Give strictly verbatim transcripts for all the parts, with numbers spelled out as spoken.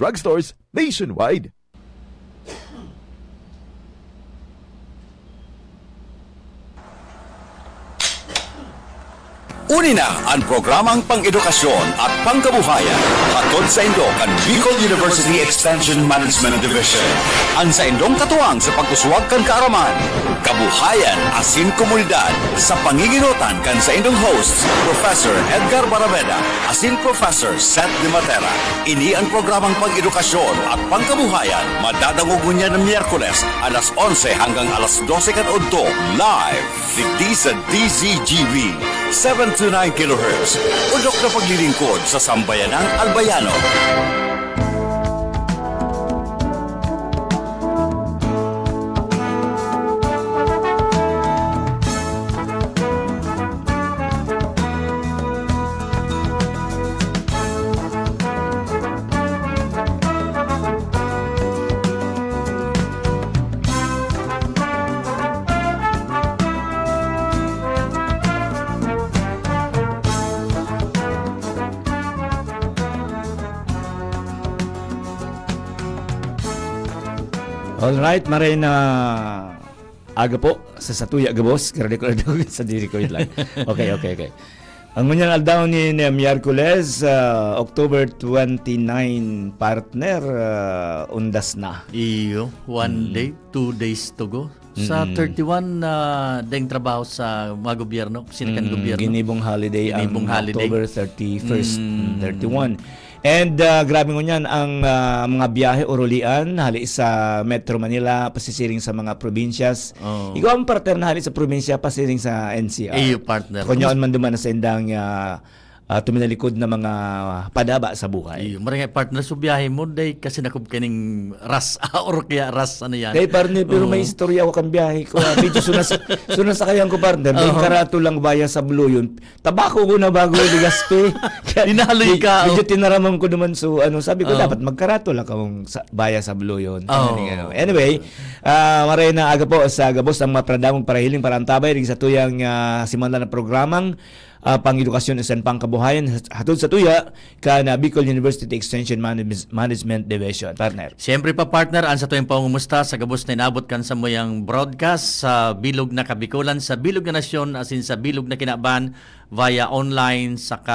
drugstores nationwide. Uni na an programang pang-edukasyon at pangkabuhayan, hatod saindo kan Bicol University Extension Management Division. An saindong katuwang sa pag-uswag kan kaaraman, kabuhayan asin komunidad, sa pangingenotan kan saindong hosts, Professor Edgar Baraveda asin Professor Seth de Matera. Ini an programang pang-edukasyon at pangkabuhayan, madadangog ngunyan na Miyerkules, alas onse hanggang alas dose kan udto, live digdi sa D Z G B, seven two nine kilohertz. Udok na paglilingkod sa sambayanang Albayano. Alright, maray na aga po sa satuya gabos. Karali ko lang sa diri ko lang. Okay, okay, okay. Ang ngunyan aldaw ni, ni Miyerkules, ah, October twenty-nine, partner, ah, undas na. Iyo, one Mm. day, two days to go. Sa Mm. thirty-one, ah, deng trabaho sa mga gobyerno, sinikan Mm, gobyerno. ginibong holiday ang Ginibong holiday. October thirty-first, Mm. mm, thirty-one. And, ah, grabe ngunyan ang, ah, mga biyahe urulian hali sa Metro Manila, pasisiring sa mga probinsyas. Oo. Ikaw ang partner na hali sa probinsya, pasiring sa N C R. Iyo, partner. Kung yaon man duman na sa indang, ah, ah, tuminalikod na mga padaba sa buhay. Iyo, maray nga, partner, so biyahe mo, day, kasi nakob ka ning ras, or kaya ras, ano yan? Day, partner, pero Oo. may istorya ako kan biyahe ko, ah. Medyo sunas-, sunasakayan ko, partner. May Oo. karato lang baya sa Bluyon. Tabako ko na bago Legazpi. Kaya Inaloy me-, ka, medyo oh. tinaraman ko naman. So, ano, sabi ko, Oh. dapat magkarato lang kang sa, baya sa Bluyon. Oh. Ano, ano. Anyway, ah, maray na aga po sa gabos ang mga pradamong parahiling para antabay rin sa tuyang, ah, simanla na programang, ah, pang-edukasyon sa pangkabuhayan, hat-, hatod sa tuya, kan, ah, Bicol University Extension Manage-, Management Division. Partner. Siyempre pa, partner, ang sa tuyang pangumusta sa gabos na inabot kan samuyang broadcast sa bilog na Kabikolan, sa bilog na nasyon, asin sa bilog na kinaban, via online saka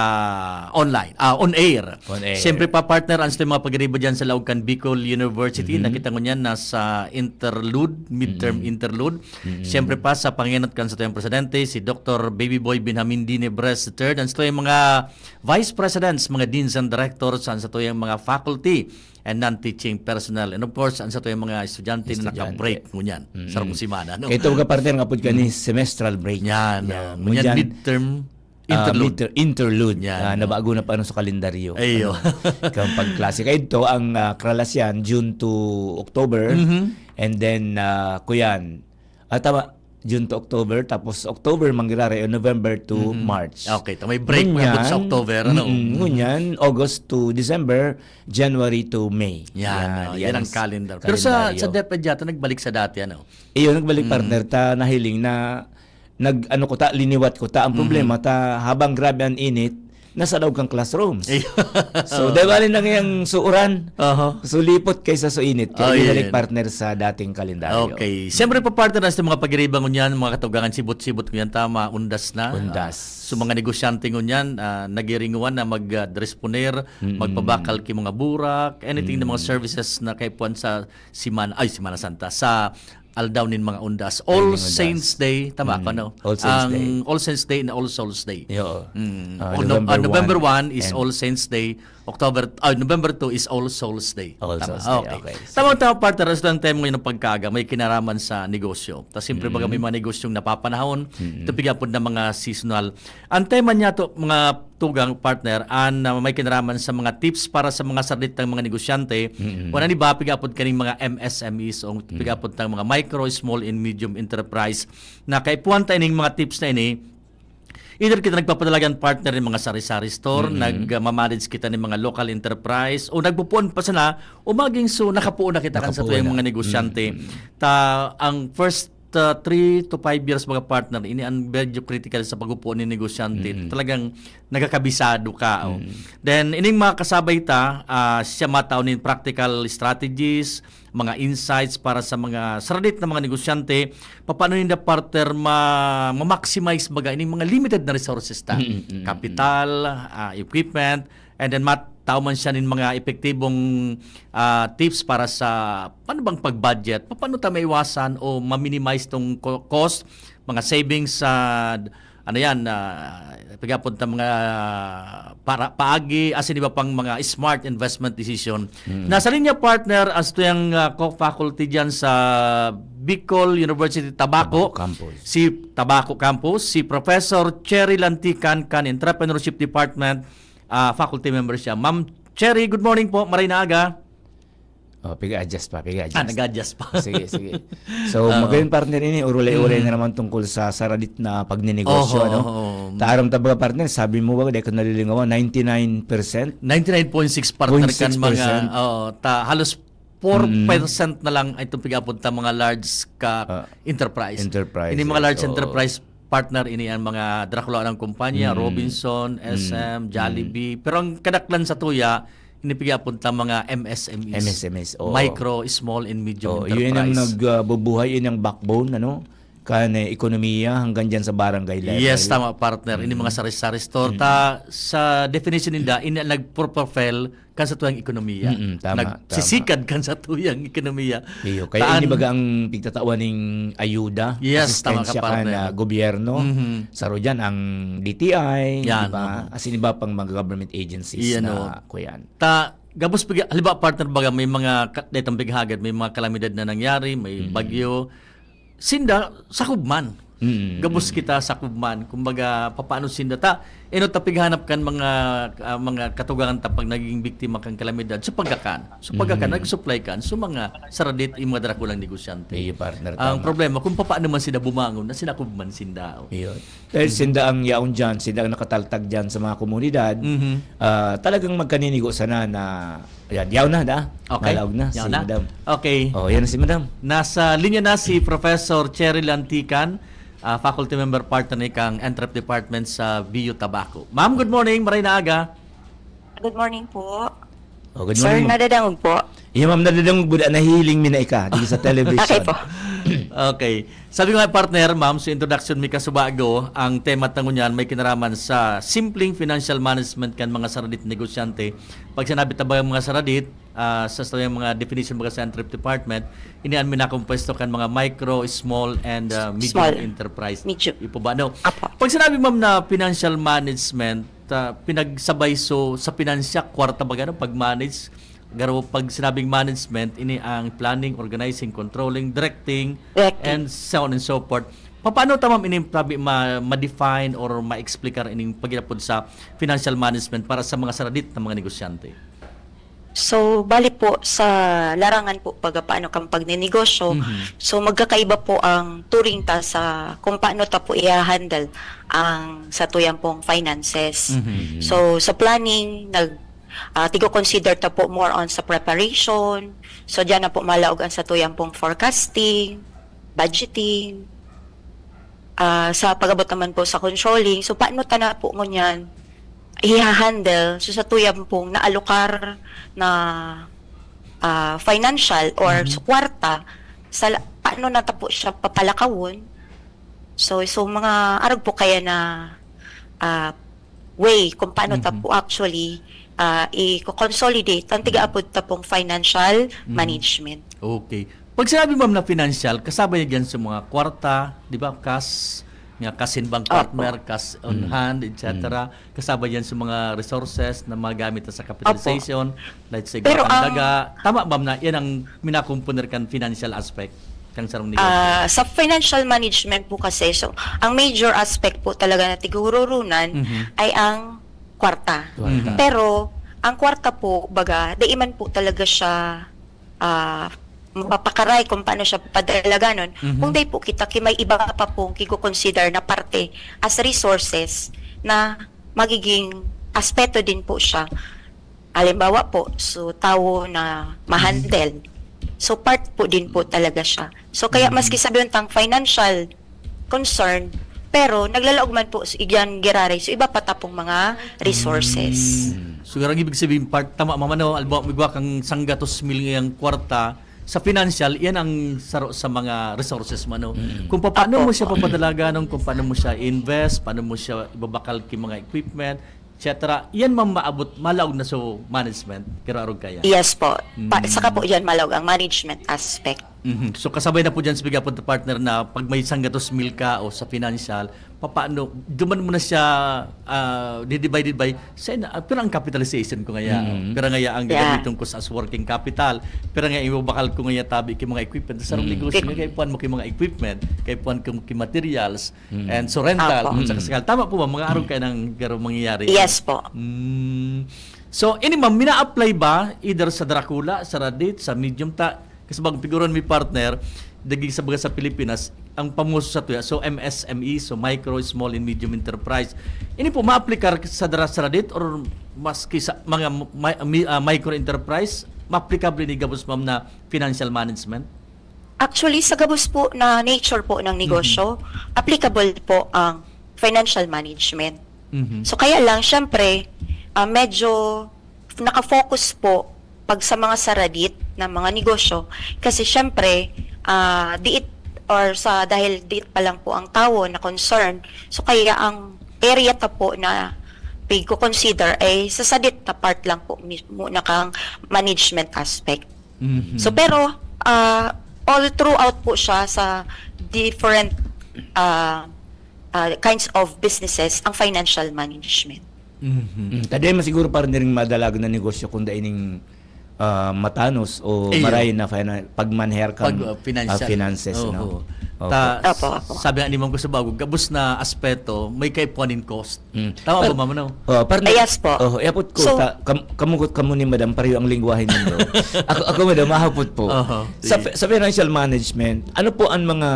online, ah, on air. On air. Siyempre pa, partner, ang sa mga pagiriba dyan sa laog kan Bicol University, Mhm. nakita ko niyan nasa interlude, midterm Mhm. interlude. Mhm. Siyempre pa, sa pangenot kan sa tuyang presidente, si Doctor Baby Boy Benjamin Dinebres the third, ang sa tuyang mga vice presidents, mga deans and directors, ang sa tuyang mga faculty, and non-teaching personnel. And of course, ang sa tuyang mga estudyante na Estudyante. naka-break ngunyan, Mm. sarong semana, no? Kaya ito, mga partner, nga po ka ni Mm. semestral break. Yan, Yan. no? Ngunyan, Ngunyan, midterm ah, interlude. midter-, interlude. Yan, Ah, no? nabago na pa, ano, sa kalendaryo. Ayo. Ano? Kang pagklase. Kaya ito, ang, ah, Kralasyan, June to October. Mhm. And then, ah, kuyan, Ah, tama. June to October, tapos October mangyayari, November to Mhm. March. Okay, ta may break Ngunyan, na sa October, ano? mm, Mm. ngunyan, August to December, January to May. Yan, Yan, oh, yan yan ang ang s-, calendar. Pero sa, kalendaryo. sa DepEd yata, nagbalik sa dati, ano? Iyo, nagbalik, Mm. partner, ta nahiling na nag-ano ko ta, liniwat ko ta. Ang Mhm. problema ta, habang grabe ang init, nasa loob kang classrooms. Iyo. So, dahil bali na ngayang suuran, Aha. so lipot kaysa sa init. Kaya Oh, binalik, yan. partner, sa dating kalendaryo. Okay. Siyempre pa, partner, sa mga pagiriba ngunyan, mga katugangan, sibot-sibot ngunyan, tama, undas na. Undas. Ah, so, mga negosyante ngunyan, ah, nagiringuan na mag, ah, disponer, Mm-mm. magpabakal ki mga burak, anything na mga Mm. services na kaipuhan sa Semana, ay, Semana Santa, sa aldaw nin mga undas. All Ay, ning undas. Saints Day, tama Mm. ako, no? All Saints Ang Day. All Saints Day na All Souls Day. Yo. Mm. Ah, O, no-, November ah, November one. one is And All Saints Day. October, ah, November two is All Souls Day. All Tama. Souls Day, Okay. okay. Tama, tama, partner. Sa lang tayo ngayon ng pagkaaga, may kinaraman sa negosyo. Tas siyempre, baga may Mm. mga negosyong napapanahon, Mm. ito pigapod na mga seasonal. Ang tema niya to, mga tugang, partner, an, ah, may kinaraman sa mga tips para sa mga sarditang mga negosyante. Mm. O na ni ba, pigapod kaning mga M S M Es o Mm. pigapod tang mga micro, small and medium enterprise na kaipuhan ta ining mga tips na ini. Either kita nagpapadalagan, partner, ng mga sari-sari store, Mm. nag, ah, mamanage kita ng mga local enterprise, o nagpupuon pa sana, o maging so, nakapuon na kita kan sa Nakapuon tuyang na. mga negosyante. Mm. Ta, ang first uh, three to five years, mga partner, ini ang medyo critical sa pag-upo ni negosyante. Mm. Talagang nagkakabisado ka, oh. Mm. Then, ining mga kasabay ta, ah, siya matao nin practical strategies, mga insights para sa mga saradit na mga negosyante, papaano ninda, partner, ma-, ma-maximize, baga, ining mga limited na resources ta? Mm, mm, mm. Kapital, ah, equipment, and then matao man siya nin mga epektibong, ah, tips para sa paano bang pag-budget, paano ta maiwasan o ma-minimize tong co-, cost, mga savings sa, ano yan, ah, pag-apod ta mga para, paagi, asin iba pang mga smart investment decision. Mm. Nasa linya, partner, as to yung, ah, co-faculty dyan sa Bicol University Tabaco, Tabaco Campus. Si Tabaco Campus, si Professor Cherry Lantican kan Entrepreneurship Department, ah, faculty member siya. Ma'am Cherry, good morning po. Maray na aga. Oh, piga-adjust pa, piga-adjust. Ah, nag-adjust pa. Sige, sige. So, Oo. Magayon, partner, ini, urulay-uray Mm. na naman tungkol sa saradit na pagnenegosyo, Oho, ano? oho. Taaram ta baga, partner, sabi mo ba, di ko nalilingawan, ninety-nine percent? Ninety-nine point six, partner, kan mga, Point six percent. Oo, ta, halos four percent Mm. na lang itong pag-apod ta mga large ka Ah, enterprise. enterprises, Ini mga large oo. enterprise, partner, ini ang mga Dracula ng kumpanya, Mm. Robinson, Mm. S M, Mm. Jollibee. Pero ang kadaklan sa tuya, ini pag-apod ta mga M S M Es. M S M Es, oo. Micro, small and medium Oo, enterprise. Yun ang nag, ah, bubuhay, yun ang backbone, ano? Kan, eh, ekonomiya hanggang dyan sa barangay level. Yes, tama, partner. Ini Mm. mga sari-sari store. Mm. Ta, sa definition ninda, ini ang nagpropropel kan sa tuyang ekonomiya. Mm, tama, Nagsisikad tama. kan sa tuyang ekonomiya. Iyo, kaya Taan ini baga ang pigtatawan ning ayuda, Yes, tama ka, asistensya kan, partner. ah, gobyerno. Mhm. Saro dyan ang D T I, Yan, di ba? mhm. Asin iba pang mga government agencies Iyan, na oh. kuyan. Ta, gabos pag-, halimbawa, partner, baga may mga ka-, detang pighagad, may mga kalamidad na nangyari, may Mm. bagyo. Sinda, sakob man. Mm, Gabos mm. kita sakob man. Kumbaga, papaano sinda ta? Eno ta pighanap kan mga, ah, mga katugangan ta pag naging biktima kan kalamidad? So, pagkakan. So, pagkakan, Mm. nag-supply kan. So, mga saradit, yung mga drakulang negosyante. Iyo, partner, Ang tama. problema, kung papaano man sinda bumangon, na sinakob man sinda. Iyo. Dahil Mm. sinda ang yaon dyan, sinda ang nakataltag dyan sa mga komunidad, Mhm. ah, talagang magkaninigo sana na, yan, yaon na, da? Okay. Malaog na, Yaon si na? Madam. Okay. Oh, yan na si Madam. Nasa linya na si Professor Cherry Lantican, ah, faculty member, partner ni kang Entrep Department sa B U Tabaco. Ma'am, good morning. Maray na aga. Good morning po. Oh, good Sir, morning, ma'am. Nadadangog po. Iya, ma'am, nadadangog po, da-, nahihiling mi na ika, dito sa television. Okay po. Okay. Sabi ko nga, partner, ma'am, sa introduction mi kasubago, ang tema ta ngunyan may kinaraman sa simpleng financial management kan mga saradit negosyante. Pag sinabi ta ba ang mga saradit, ah, sa, sa mga definition baga sa Entrep Department, ini an minakompuesto kan mga micro, small, and, ah, medium Small. enterprise. Medium. Ipo ba, no? Apo. Pag sinabi, ma'am, na financial management, ah, pinagsabay so sa pinansya, kwarta baga, no? Pag-manage, garo pag sinabing management, ini ang planning, organizing, controlling, directing, Directing. and so on and so forth. Papaano ta, ma'am, ini tabi ma-, ma-define or ma-explicar ining pag-inapod sa financial management para sa mga saradit na mga negosyante? So, bali po, sa larangan po, pag, paano kang pagnenegosyo, Mhm. so, magkakaiba po ang turing ta sa kung paano ta po i-handle ang sa tuyang pong finances. Mhm. So, sa planning, nag, ah, tigo-consider ta po more on sa preparation. So, diyan na po malaog ang sa tuyang pong forecasting, budgeting, ah, sa pag-abot naman po sa controlling. So, paano ta na po ngunyan iha-handle? So, sa tuyang pong naalokar na, ah, financial or Mhm. sa kwarta, sa la-, paano na ta po siya papalakawon? So, so mga arog po kaya na, ah, way kung paano ta Mhm. po actually, ah, i-consolidate ang tiga-apod ta pong financial Mhm. management. Okay. Pag sinabi, ma'am, na financial, kasabay yan sa mga kwarta, di ba? Cash, nga cash in bank Opo. partner, cash on Mm. hand, et cetera. Mm. Kasabay yan sa mga resources na magamit sa Opo. capitalization, let's say, Pero buwakang ang daga. Tama, ma'am, na yan ang minakomponer kan financial aspect kang sarong negosyo? Ah, sa financial management po kasi, so, ang major aspect po talaga na tigururunan Mhm. ay ang kwarta. Kwarta. Mhm. Pero, ang kwarta po, baga, di man po talaga siya, ah, mapapakaray kung paano siya padalaganon. Mhm. Kung di po kita, ki-, may iba pa pong kigo-consider na parte as resources na magiging aspeto din po siya. Halimbawa po, so, tawo na ma-handle. Mhm. So, part po din po talaga siya. So, kaya maski sabihin tang financial concern, pero naglalaog man po s-, igyan giraray. So, iba pa ta pong mga resources. So, ang ibig sabihin, part, tama, Ma'am, ano, halimbawa, migwa kang sanggatos mil ngayang kwarta, sa financial, yan ang saro sa mga resources mo, ano? Kung paano mo siya papadalagan, kung paano mo siya invest, paano mo siya ibabakal ki mga equipment, et cetera. Yan, Ma'am, maabot, malaog na sa management, kira arog kaya. Yes po. Pa, saka po dyan malaog ang management aspect. Mhm. So, kasabay na po dyan sa bigay po, partner, na pag may sanggatos mil ka o sa financial, papaano, duman mo na siya ah, divided by, sa, ah, pero ang capitalization ko ngaya, pero ngaya ang gagamiton ko sa as working capital, pero ngaya ibabakal ko ngaya tabi ki mga equipment, sa negosyo, kaya ipuan mo ki mga equipment, kaya ipuan ko ki materials, and so rental, Apo. Kung sakasakal. Tama po ba? Mga arog kaya nang garo mangyayari? Yes po. Mm. So, ini, Ma'am, mina-apply ba either sa Dracula, sa Radit, sa Medium ta, kasi bang figuran mi, partner, daging sa baga sa Pilipinas, ang pamuso sa tuya, so M S M E, so micro, small and medium enterprise. Ini po, maaplikar sa dara sa Radit or maski sa mga mi- mi- ah, micro enterprise, maaplikable ni gabos, Ma'am, na financial management? Actually, sa gabos po na nature po ng negosyo, applicable po ang financial management. Mhm. So, kaya lang, syempre, ah, medyo nakafocus po pag sa mga saradit na mga negosyo. Kasi, syempre, ah, diit or sa dahil diit pa lang po ang tawo na concern. So, kaya ang area ta po na pig-consider ay sa sadit na part lang po mismo na kang management aspect. Mhm. So, pero, ah, all throughout po siya sa different ah, ah, kinds of businesses ang financial management. Mhm. Mm, ta dai man siguro, partner, ning madalagan na negosyo kung dai ning ah, matanos o Iyo. maray na finan- pagmanher kan Pag, uh, financial. ah, finances, Oo. No? Opo. Ta, Opo, opo. Sabi nga ni Ma'am Gustavo, gabos na aspeto, may kaipuan in cost. Mm. Tama Par- ba, Ma'am? No? Oh, partner, Yes po. Oh, iapot ko, So- ta, kam, kamugot kamo ni Madam, pareho ang lingwahe nindo. Ako, ako, Madam, mahapot po. Oho, Sa, sige. Sa financial management, ano po ang mga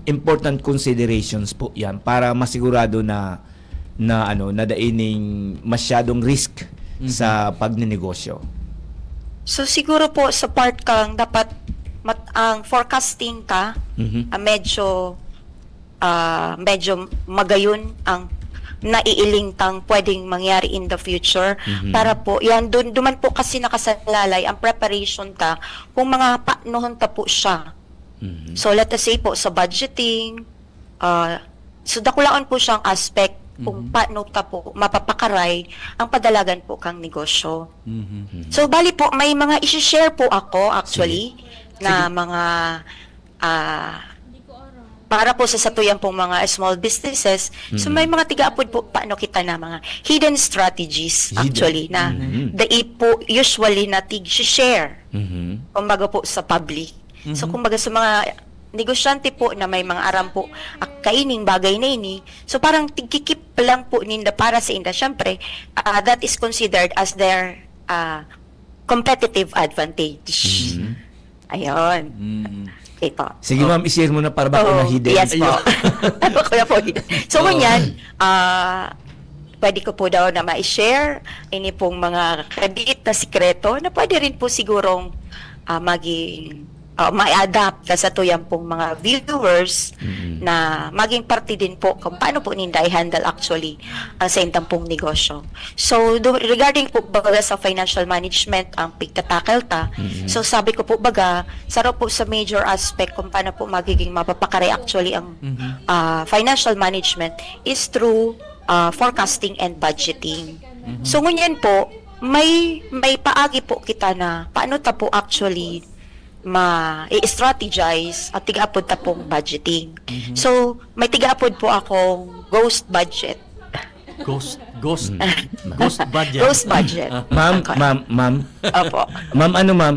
important considerations po yan para masigurado na na ano na dai ning masyadong risk Mhm. sa pagnenegosyo? So, siguro po sa part kang dapat mat- ang forecasting ka, Mhm. ah, medyo ah, medyo magayon ang naiiling tang pwedeng mangyari in the future. Mhm. Para po, yan, dun, duman po kasi nakasalalay ang preparation ta kung mga paanohon ta po siya. Mhm. So, let us say po, sa budgeting, ah, so dakulaon po siyang aspect kung Mhm. paano ta po mapapakaray ang padalagan po kang negosyo. Mhm. So, bali po, may mga isi-share po ako actually Sige. na Sige. mga ah, para po sa satuyan pong mga small businesses. So, Mhm. may mga tigaapod po, paano kita na mga hidden strategies Hidden. actually na Mhm. dai po usually na tig-share. Mhm. Kumbaga po sa public. So, Mhm. kumbaga sa mga negosyante po na may mga aram po, ah, kaining bagay na ini. So, parang tigkikip lang po ninda para sa inda. Syempre, ah, that is considered as their ah, competitive advantage. Mhm. Ayun. Mm. Okay po. Sige, ma'am, i-share mo na para bako Oo, na hidden. Yes po. Ayun. Bako na po hidden. So, Oo. ngunyan, ah, pwede ko po daw na ma-share. Ini pong mga kadit na sikreto na pwede rin po sigurong ah, maging ah, ma-adapt ka sa tuyang pong mga viewers Mm. na maging parte din po kung paano po ninda i-handle actually ang sa indang pong negosyo. So, do, regarding po baga sa financial management ang pigtatackle ta, Mm. so sabi ko po baga, saro po sa major aspect kung paano po magiging mapapakaray actually ang Mhm. ah, financial management is through ah, forecasting and budgeting. Mhm. So, ngunyan po, may may paagi po kita na paano ta po actually ma-strategize at tigaapod ta pong budgeting. Mhm. So, may tigaapod po akong ghost budget. Ghost, ghost, Mm. ghost budget. Ghost budget. Ah. Ma'am, Okay. ma'am, ma'am. Opo. Ma'am, ano, ma'am?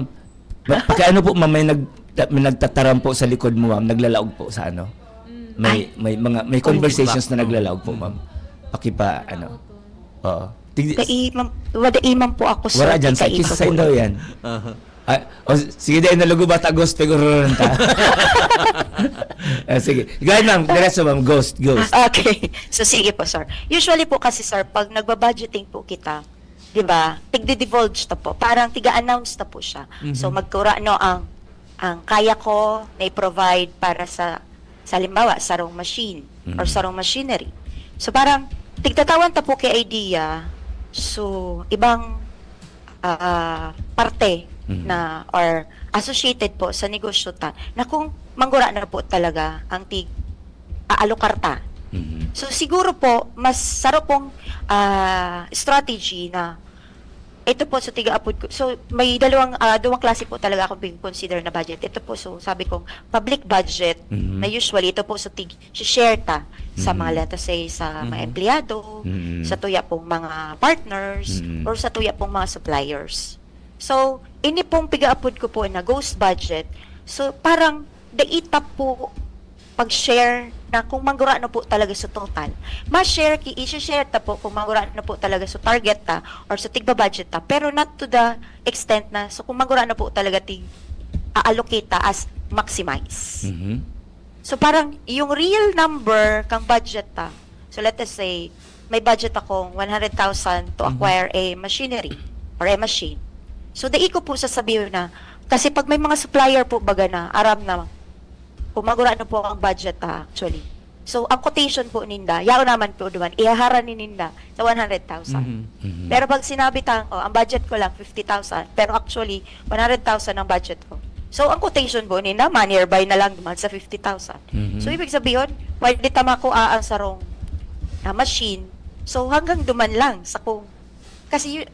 Ma- pakiano po, ma'am, may nag ta- may nagtataram po sa likod mo, ma'am, naglalaog po sa ano? May may mga may conversations na naglalaog po, ma'am. Pakipa ano. Oo. Tig- Dai man, wadai man po ako, sir. Wala dyan, sa Ika-ika kisa sa po. indaw yan. Aha. Ah, o, s- sige, dahil nalugo bata, ghost, pigururun ta. Ah, sige. Go ahead, ma'am. Diretso, ma'am. Ghost, ghost. Okay. So, sige po, sir. Usually po kasi, sir, pag nagbabudgeting po kita, di ba, tigdi-divulge ta po. Parang tiga-announce ta po siya. Mhm. So, magkura, no, ang ang kaya ko na i-provide para sa, sa halimbawa, sarong machine or Mhm. sarong machinery. So parang tigtatawan ta po ki idea, so ibang ah, parte Mhm. na or associated po sa negosyo ta na kung manggura na po talaga ang tig aalokar ta. Mhm. So siguro po mas saro pong ah, strategy na ito po sa tiga-apod ko. So may dalawang ah, duwang klase po talaga akong pin-consider na budget. Ito po, so sabi kong public budget Mhm. na usually ito po sa tig share ta sa mga, Mhm. let us say, sa mga Mhm. empleyado, Mhm. sa tuya pong mga partners, Mhm. or sa tuya pong mga suppliers. So, ini pong pigaapod ko po na ghost budget. So, parang daita po pag-share na kung manggurano po talaga sa total. Ma-share, ki i-share ta po kung manggurano po talaga sa target ta or sa tigba-budget ta, pero not to the extent na so kung manggurano po talaga tig a-allocate ta as maximize. Mhm. So parang yung real number kang budget ta. So let us say may budget akong one hundred thousand to Mhm. acquire a machinery or a machine. So dai ko po sasabihin na kasi pag may mga supplier po baga na aram na kung magurano po ang budget ta actually. So ang quotation po ninda, yaon naman po duman, ihahara ni ninda sa one hundred thousand. Mhm. Mhm. Pero pag sinabi tang, oh, ang budget ko lang fifty thousand, pero actually one hundred thousand ang budget ko. So ang quotation po ninda, ma-nearby na lang duman sa fifty thousand. Mhm. So ibig sabihin, pwede ta makua ang sarong ah, machine. So hanggang duman lang sa kung kasi y-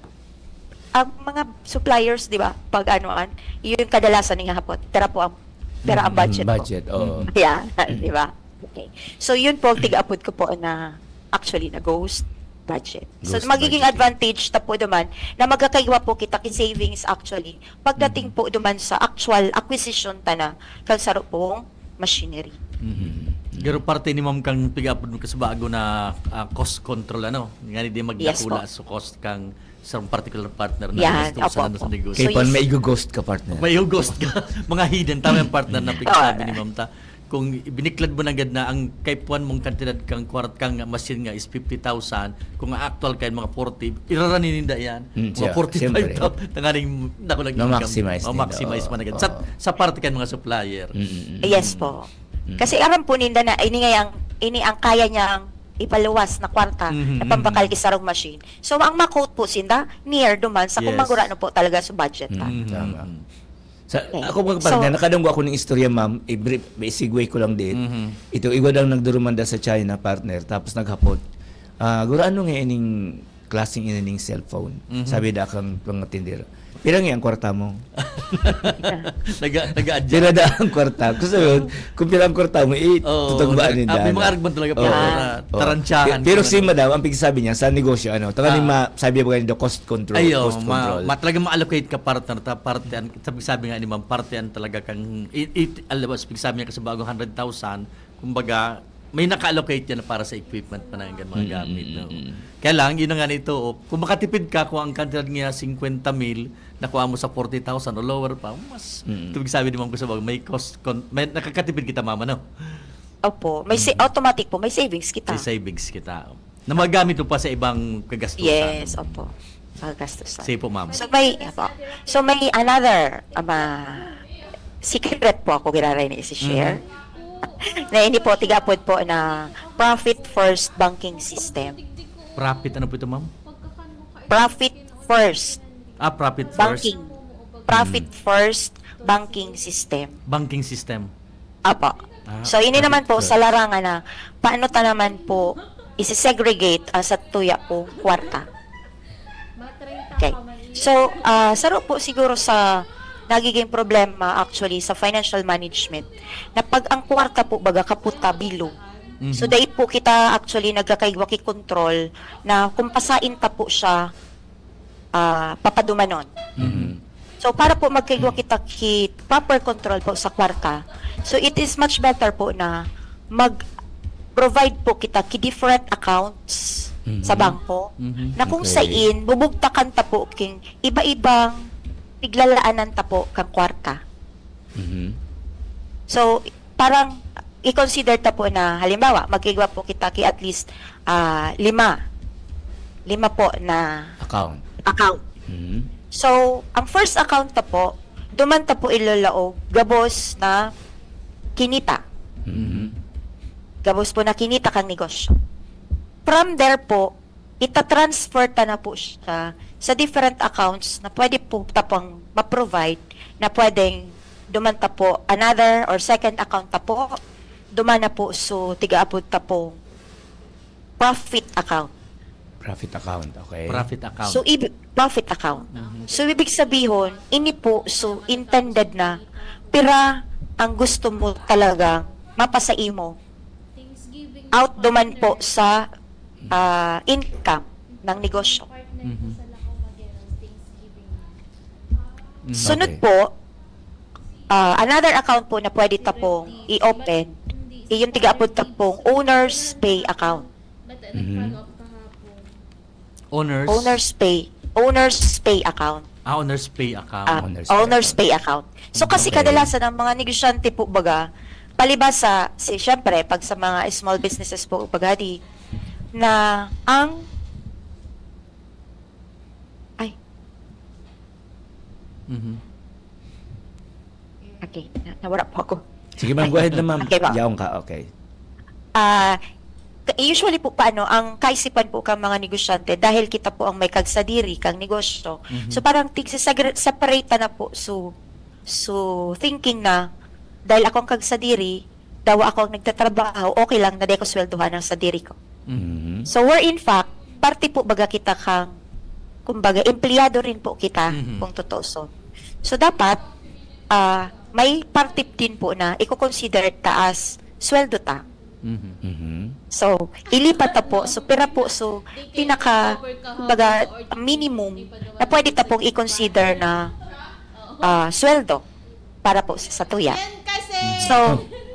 ang mga suppliers, di ba, pag anuan, yun kadalasan nga hapot, pera po ang pera ang Mm, budget po. budget, oo. Yeah, di ba? Okay. So yun po ang tig-apod ko po na actually na ghost budget. So Ghost magiging budgeting. Advantage ta po duman na magkakaigwa po kita ki savings actually pagdating Mhm. po duman sa actual acquisition ta na kang saro pong machinery. Mhm. Pero parte ni ma'am kang pig-apod mo kasi bago na ah, cost control ano, nga di Yes magdakula po. sa cost kang sa particular partner na Yan, gastusan opo, ano sa opo. negosyo. Kay So, pan is- may ghost ka, partner. May ghost ka. Mga hidden. Tama yung partner na pigsabi Ah. ni ma'am ta. Kung biniklad mo na agad na ang kaipuan mong kantidad kang kwart kang machine nga is fifty thousand, kung ang actual kay mga forty, irarani ninda yan. Mm, Mga siya, forty-five siyempre. Tanganing nakulag Ma-maximize ninda, maximize oo. man agad. Sa, Oo. sa parte kan mga supplier. Mm, mm, mm. Yes po. Mm. Kasi aram po ninda na ini nga ang ini ang kaya niyang ipaluwas na kwarta Mhm, na pambakal mhm. ki sarong machine. So ang ma-quote po sinda near duman sa kung Yes. magurano po talaga sa budget ta. Mm, Mhm, tama. mhm. Sa, Okay. ako mga partner, So- nakadanggo ako ng istorya, ma'am. I-brief, i-segue ko lang din. Mhm. Ito, igwa daw nagdurumanda sa China, partner, tapos naghapot. Ah, guro, ano nga ining klaseng inining cellphone? Mhm. Sabi da kang mga tindera. Pira nga ang kwarta mo? Naga, naga-adjust. Pira da ang kwarta? Gusto yun, kung pira ang kwarta mo, eh, Oo, tutugbaan nag- ninda. ah, may mga aragman talaga, Oo. partner, na Oo. tarantyahan Pe- Pero ka si na. madam, ang pagsabi niya, sa negosyo, ano, tanganing Ah. ma-, sabi ba ganito, cost control, Ayo, cost ma, control. ma, talaga ma-allocate ka, partner, ta parte an sabi, sabi nga ni ma'am, parte an talaga kang i, i, alabas pigsabi niya kasi bago hundred thousand, kumbaga may naka-allocate yan para sa equipment pa na yung mga Mm, gamit, mm, no? mm. Kaya lang, yun na nga nito, oh, kung makatipid ka, kung ang kantidad niya fifty mil, nakuha mo sa forty thousand o lower pa, mas Mm. tubig sabi ni ma'am ko sa bago, may cost, con, may nakakatipid kita, mama, no? Opo, may sa- Mhm. automatic po, may savings kita. May savings kita. Na magamit mo pa sa ibang kagastusan. Yes, opo. Kagastusan. Sige po, ma'am. So may, opo. So may another um, ah, secret po ako giraray na isi-share. Mhm. Na ini po, tig-apod po na profit first banking system. Profit, ano po ito, ma'am? Profit first Ah, profit first. banking. Profit Mm. first banking system. Banking system. Apo. Ah, So, ini profit naman po first. sa larangan na paano ta naman po isi-segregate ang sa tuya po kwarta. Okay. So, ah, saro po siguro sa nagiging problema actually sa financial management na pag ang kwarta po baga kaputa bilog. Mhm. So, dai po kita actually nagkakaigwa ki control na kung pasain ta po siya ah, papadumanon. Mhm. So, para po magkaigwa kita ki proper control po sa kwarta, so it is much better po na mag-provide po kita ki different accounts Mhm. sa bangko Mhm. na kung Okay. sain, bubugtakan ta po king iba-ibang piglalaanan ta po kang kwarta. Mhm. So, parang i-consider ta po na, halimbawa, magkaigwa po kita ki at least ah, lima. Lima po na Account. Account. Mhm. So, ang first account ta po, duman ta po ilalaog gabos na kinita. Mhm. Gabos po na kinita kang negosyo. From there po, ita-transfer ta na po siya sa different accounts na pwede po ta pong ma-provide, na pwedeng duman ta po another or second account ta po, duman na po so tigaapod ta pong profit account. Profit account, okay. Profit account. So, ib- profit account. Mhm. So, ibig sabihin, ini po, so, intended na pira ang gusto mo talaga mapasa imo out duman po sa ah, income ng negosyo. Mhm. Sunod Okay. po, ah, another account po na pwede ta pong i-open, yung tigaapod ta pong owner's pay account. Mhm. Owners. Owner's pay. Owner's pay account. Ah, owner's pay account. Ah, Owner's owner's pay pay account. So kasi Okay. kadalasan ang mga negosyante po baga, palibasa, si syempre pag sa mga small businesses po baga di na ang ay Mhm. okay, na, nawala po ako. Sige, ma'am. Go ahead na, ma'am. Okay, ma'am. Yaon ka, okay. Ah, ka- usually po paano ang kaisipan po kang mga negosyante dahil kita po ang may kagsadiri kang negosyo. Mhm. So parang tig separate na po so so thinking na dahil ako ang kagsadiri, dawa ako ang nagtatrabaho, okay lang na di ko sweldohan ang sadiri ko. Mhm. Mhm. So where in fact, parte po baga kita kang kumbaga empleyado rin po kita Mhm. kung tutuuson. So dapat ah may parte din po na i-consider ta as sweldo ta. Mhm. Mhm. So, ilipat ta po. So, pira po. So, pinaka, kumbaga, minimum na pwede ta pong i-consider na ah, sweldo para po sa, sa tuya. Yan kasi! So,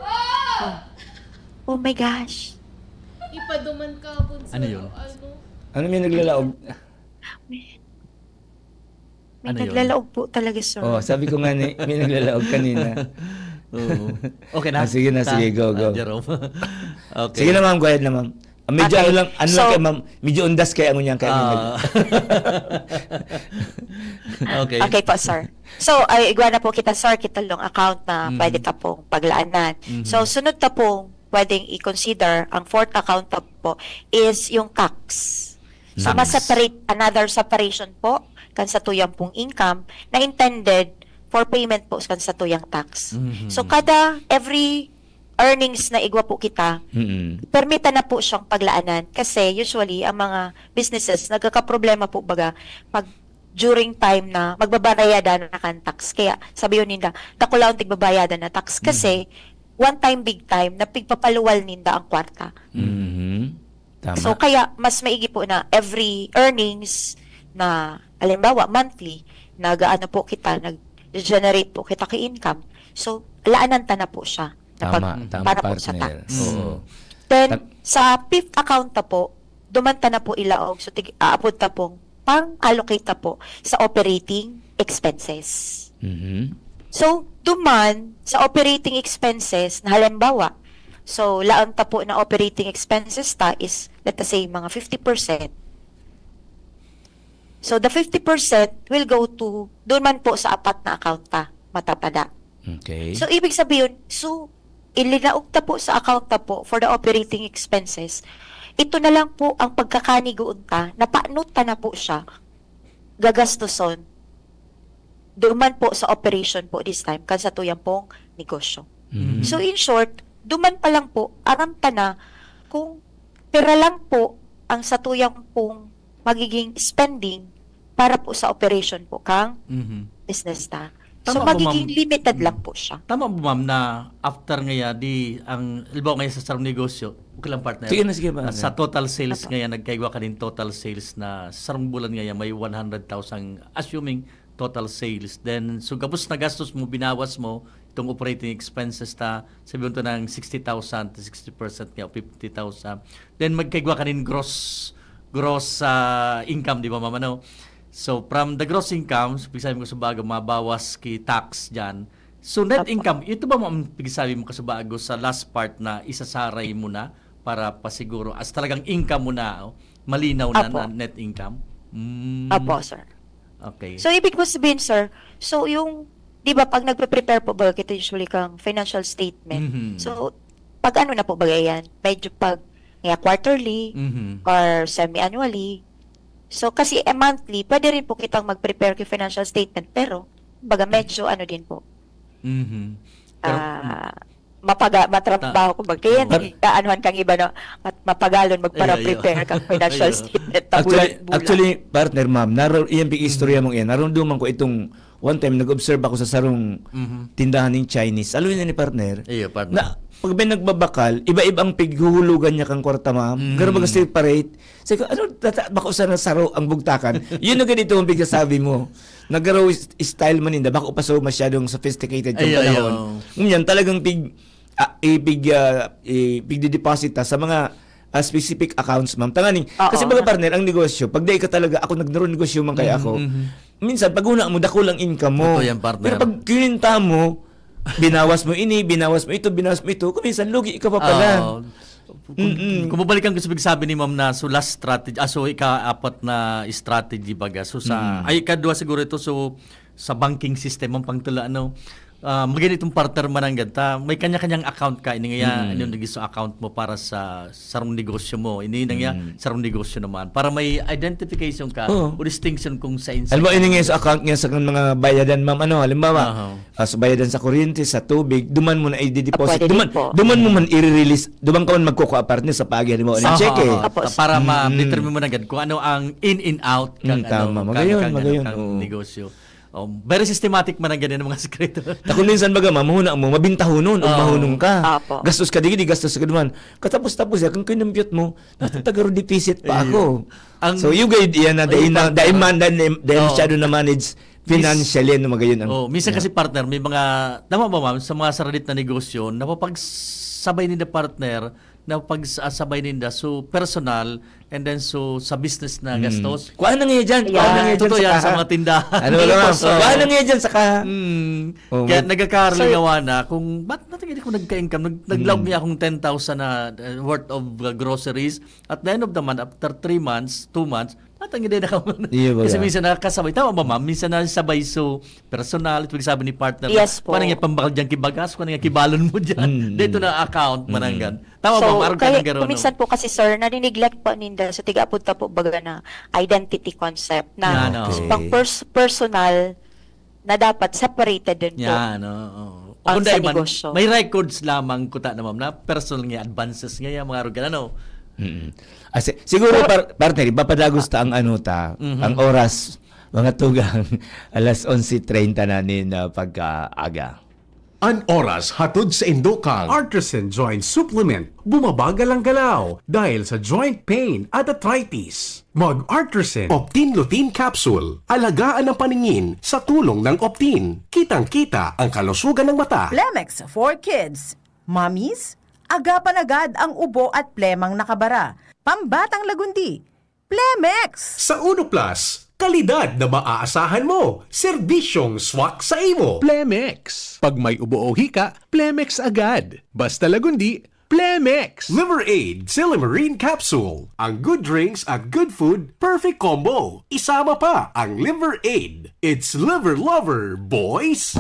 oh, oh my gosh. Ipaduman ka kung Ano yun? Ano? Ano may naglalaog? May Ano yun? naglalaog po talaga, sir. Oh, sabi ko nga ni, may naglalaog kanina. Oo. Okay na? Ah, sige na, Ta- sige, go, go. ah, Jerome. Okay. Sige na, ma'am. Go ahead na, ma'am. Ah, medyo Okay. ano lang, ano So- lang kay ma'am. Medyo undas kaya ngunyan kaya. Ah. Okay. Okay po, sir. So, ay, igwa na po kita, sir, kita long account na Mhm. pwede ta pong paglaanan. Mhm. So, sunod ta pong pwedeng i-consider, ang fourth account ta po is yung tax. So, Tax. ma-separate, another separation po kan sa tuyang pong income na intended for payment po kan sa tuyang tax. Mhm. So, kada every earnings na igwa po kita, Mm-mm. permita na po siyang paglaanan. Kasi usually, ang mga businesses, nagkakaproblema po baga pag during time na magbabayada na kan tax. Kaya sabi yun ninda, dakulaon tigbabayada na tax. Kasi one time, big time, na pigpapaluwal ninda ang kwarta. Mhm. Tama. So, kaya mas maigi po na every earnings na, halimbawa, monthly, nag-ano po kita, nag-generate po kita kay income. So, laanan ta na po siya. Na Tama, pag- tama, para po sa partner. tax. Oo. Then, Tag- sa fifth account ta po, duman ta na po ilaog. So, tig- aapod ta pong pang-allocate ta po sa operating expenses. Mhm. So, duman sa operating expenses na halimbawa, so, laon ta po na operating expenses ta is, let us say, mga fifty percent. So, the fifty percent will go to, doon man po sa apat na account ta, matatada. Okay. So, ibig sabihin, so, ilinaog ta po sa account ta po for the operating expenses. Ito na lang po ang pagkakanigoon ta, napanot ta na po siya, gagastoson, duman po sa operation po this time, kan sa tuyang pong negosyo. Mhm. So, in short, duman pa lang po, aram ta na kung pira lang po ang sa tuyang pong magiging spending para po sa operation po kang Mhm. business ta. So, Tama po, magiging ma'am. limited Mm. lang po siya. Tama po, ma'am, na after ngaya di ang, halimbawa ngaya sa sarong negosyo, okay lang, partner. Sige na, sige, partner. Sa total sales Apo. ngaya, nagkaigwa ka nin total sales na sa sarong bulan ngaya may one hundred thousand, assuming total sales. Then, so gabos na gastos mo, binawas mo itong operating expenses ta, sabihin to ng sixty thousand to sixty percent nga o fifty thousand. Then, magkaigwa ka nin gross, gross ah, income, di ba, ma'am? Ano? So, from the gross income, so, pagsabi ko sa bago, mabawas ki tax dyan. So, net Apo. income, ito ba, ma'am, pagsabi mo kasubago sa last part na isasaray mo na para pasiguro as talagang income mo na, oh, malinaw na, Apo. na net income? Mm. Apo, sir. Okay. So, ibig ko sabihin, sir, so yung 'Di ba, 'pag nagpe-prepare po baga kita usually kang financial statement, Mhm. so, pag ano na po baga yan, medyo pag, kaya quarterly Mhm. or semi-annually. So, kasi, eh, monthly, pwede rin po kitang mag-prepare ki financial statement, pero, baga, medyo ano din po, Mhm. Pero, ah, mapaga-, matrabaho Ta- ko ba? Kaya Oo. nagkaanuhan kang iba na mat-, mapagalon Ayo, ayo. magpara-prepare kang financial Ayo. statement. Actually, Tabulan-bulan. actually, partner, ma'am, naro, iyang Mhm. istorya mong iyan. Narumduman ko itong one time, nag-observe ako sa sarong Mhm. tindahan ng Chinese. Alo yun ni partner? Iyo, partner. Na, pag may nagbabakal, iba-iba ang pighuhulugan niya kang kwarta, ma'am. Mm. Pero baga separate. Sabi ko, ano, tata, bako sana saro ang bugtakan. Yun ang ganito ang pigsasabi mo. Nagaro style man ninda, bako pa so masyadong sophisticated yung Ayo, ayo. panahon. Ngunyan, talagang pig, ah, ipig, ah, ipigdideposit ta sa mga, ah, specific accounts, ma'am. Tanganing, Oo. kasi baga, partner, ang negosyo, pag dai ka talaga, ako nagnaro negosyo man kaya Mhm, ako, mhm. minsan, pag una mo, dakul ang income mo. Totoo yan, partner. Pero pag kininta mo, binawas mo ini, binawas mo ito, binawas mo ito, kung minsan, lugi ka pa pala. Oo. Kung, Mm-mm. kung babalikan ko sa pagsabi ni ma'am na, so, last strategy, ah, so, ika-apat na strategy baga. So, sa, Mm. ay, ikadwa siguro ito, so, sa banking system, ang pangtula, ano, ah, maganda itong partner mananggad ta. May kanya-kanyang account ka, ini nga, Mm. ano, naging account mo para sa sarong negosyo mo. Ini na nga, Mm. sarong negosyo naman. Para may identification ka Oo. o distinction kung sa Halimbawa, ini nga sa account nga sa mga bayadan, ma'am, ano, halimbawa, Aha. ah, sa bayadan sa kuryente, sa tubig, duman mo na i-deposit. Ah, pwede Duman, rin po. duman mo man i-release. Duman ka man magkukuha, partner, sa paagi, halimbawa, ng Aha, cheque. aha. Tapos, Para mm. ma-determine mo na agad kung ano ang in and out kang, Mm, tama. ano, Magayon, kang, kang, ano, magayon, kang oo. negosyo. Oh, very systematic man ang ganyan mga sikreto. Ta kung minsan baga, ma'am, mahuna mo, mabintahonon, o Oo. mahunong ka. Apo. Gastos ka digdi, gastos ka duman. Katapos-tapos, yan, kung kinumpyut mo, nasa tagaro deficit pa Ayun. ako. Ang So, you guide, yan na, Ayun, dahil na, partner. dahil man, dahil, dahil Oo. masyado na manage financially, ano, magayon ang Oh, minsan Yeah. kasi partner, may mga, tama ba ma'am, sa mga saralit na negosyo, napapagsabay ninda partner, napapagsabay ninda, so personal, and then so sa business na Mm. gastos. Kuha na nga dyan, kuha na Yeah. nga dyan Totoo sa yan, sa kaha. mga tindahan. Ano ba, Yes, ma'am? boss, oh. Kuha na nga dyan sa kaha. Mm. Oh, Kaya may- nagkakalingawa na kung ba't natin hindi ko nagka-income. Nag nag-log Mm. niya akong ten thousand na uh, worth of uh, groceries. At the end of the month, after three months, two months, ba't ang hindi na kamo? Iya ba Kasi yan? Minsan nakakasabay. Tama ba, ma'am? Minsan nasabay so personal. Ito sabi ni partner. Yes po. Paano nga pambakal dyan kibagas? Paano nga kibalon mo dyan? Mm. Dito na account, Mm. mananggan. Tama So, ba, ma'am? Arog ka kaya, ng garo, kung no? Minsan po kasi, sir, nani-neglect po ninda. So, tiga-apod ta po baga na identity concept na Yan, oh. Okay. pang pers- personal na dapat separated din po. Yan, oo. O Ang kung sa dahil man, negosyo. may records lamang kuta na, ma'am, na personal nga advances nga yan, mga arog ka na, no? Mm. Ah, si- siguro, par- partner, ipapadagos ta ang ano ta, Mhm. ang oras, mga tugang, alas onse treinta na nin ah, pagkaaga. An oras hatod sa indokang Artisan Joint Supplement. Bumabagal ang galaw dahil sa joint pain at arthritis. Mag Artisan Optin Lutein Capsule. Alagaan ang paningin sa tulong ng Optin. Kitang-kita ang kalusugan ng mata. Plemex for Kids. Mommies, agapan agad ang ubo at plemang nakabara. Pambatang lagundi. Plemex! Sa Uno Plus, kalidad na maaasahan mo, serbisyong swak sa imo. Plemex. Pag may ubo o hika, Plemex agad. Basta lagundi, Plemex. Liver Aid Silymarin Capsule. Ang good drinks at good food, perfect combo. Isama pa ang Liver Aid. It's Liver Lover, boys!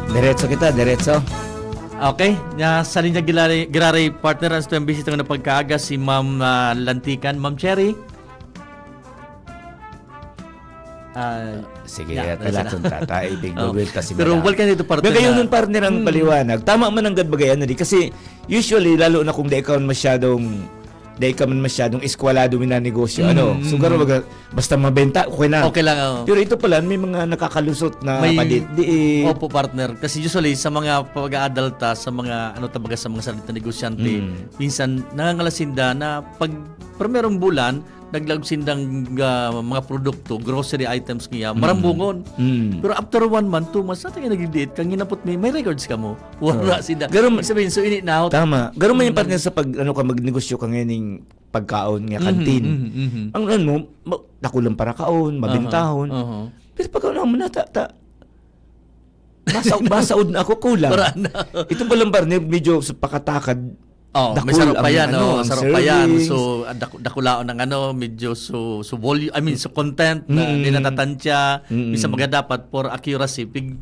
Diretso kita, diretso. Okay, na sa linya giraray, giraray partner ang tuyang bisita na pagkaaga si Ma'am ah, Lantikan. Ma'am Cherry. Ah, Sige, yeah, yeah, talaton na. tata, ipig Oh. bagwil ta si Pero Madam. welcome dito, partner, Pero kayo na- nun, partner, ang Hmm. paliwanag. Tama man ang gadbagayan na di. Kasi usually, lalo na kung di ka man masyadong, di ka man masyadong eskwalado minanegosyo. Hmm, Ano? hmm, Siguro hmm. baga, basta mabenta, okay na. Okay lang, oh. Pero ito pala, may mga nakakalusot na May- padit-diit. Opo, partner. Kasi usually, sa mga pag-aadal ta, sa mga, ano, tabaga sa mga sarili na negosyante, Mm. minsan, nangangalasinda na pag primerong bulan, naglaog sindang ah, mga produkto, grocery items niya, marambungon. Mm. Pero after one month, two months, natin nga nagdidiit, kang hinapot may, may records ka mo. Wala Oo. sila. Pero- Ibig sabihin, so init na out. Tama. Garo man yung Mm. partner sa pag, ano ka, magnegosyo ka ngayon ng pagkaon nga Mhm, kantin. mhm, mhm. Ang ano mo, ma- nakulang para kaon, mabintahon. Aha, aha. Pero pag ano mo na, ta, ta, Basa, basaod na ako, kulang. Wala na. Itong palang barnil, medyo sa pakatakad, Oh, may dakul sarap pa ang yan, ano, oh, ang sarap pa yan. servings. So, ah, daku- dakulaon ng ano, medyo so, so volume, I mean, so content na Mm. di natatansya. Mm. Minsan mga dapat for accuracy, pig,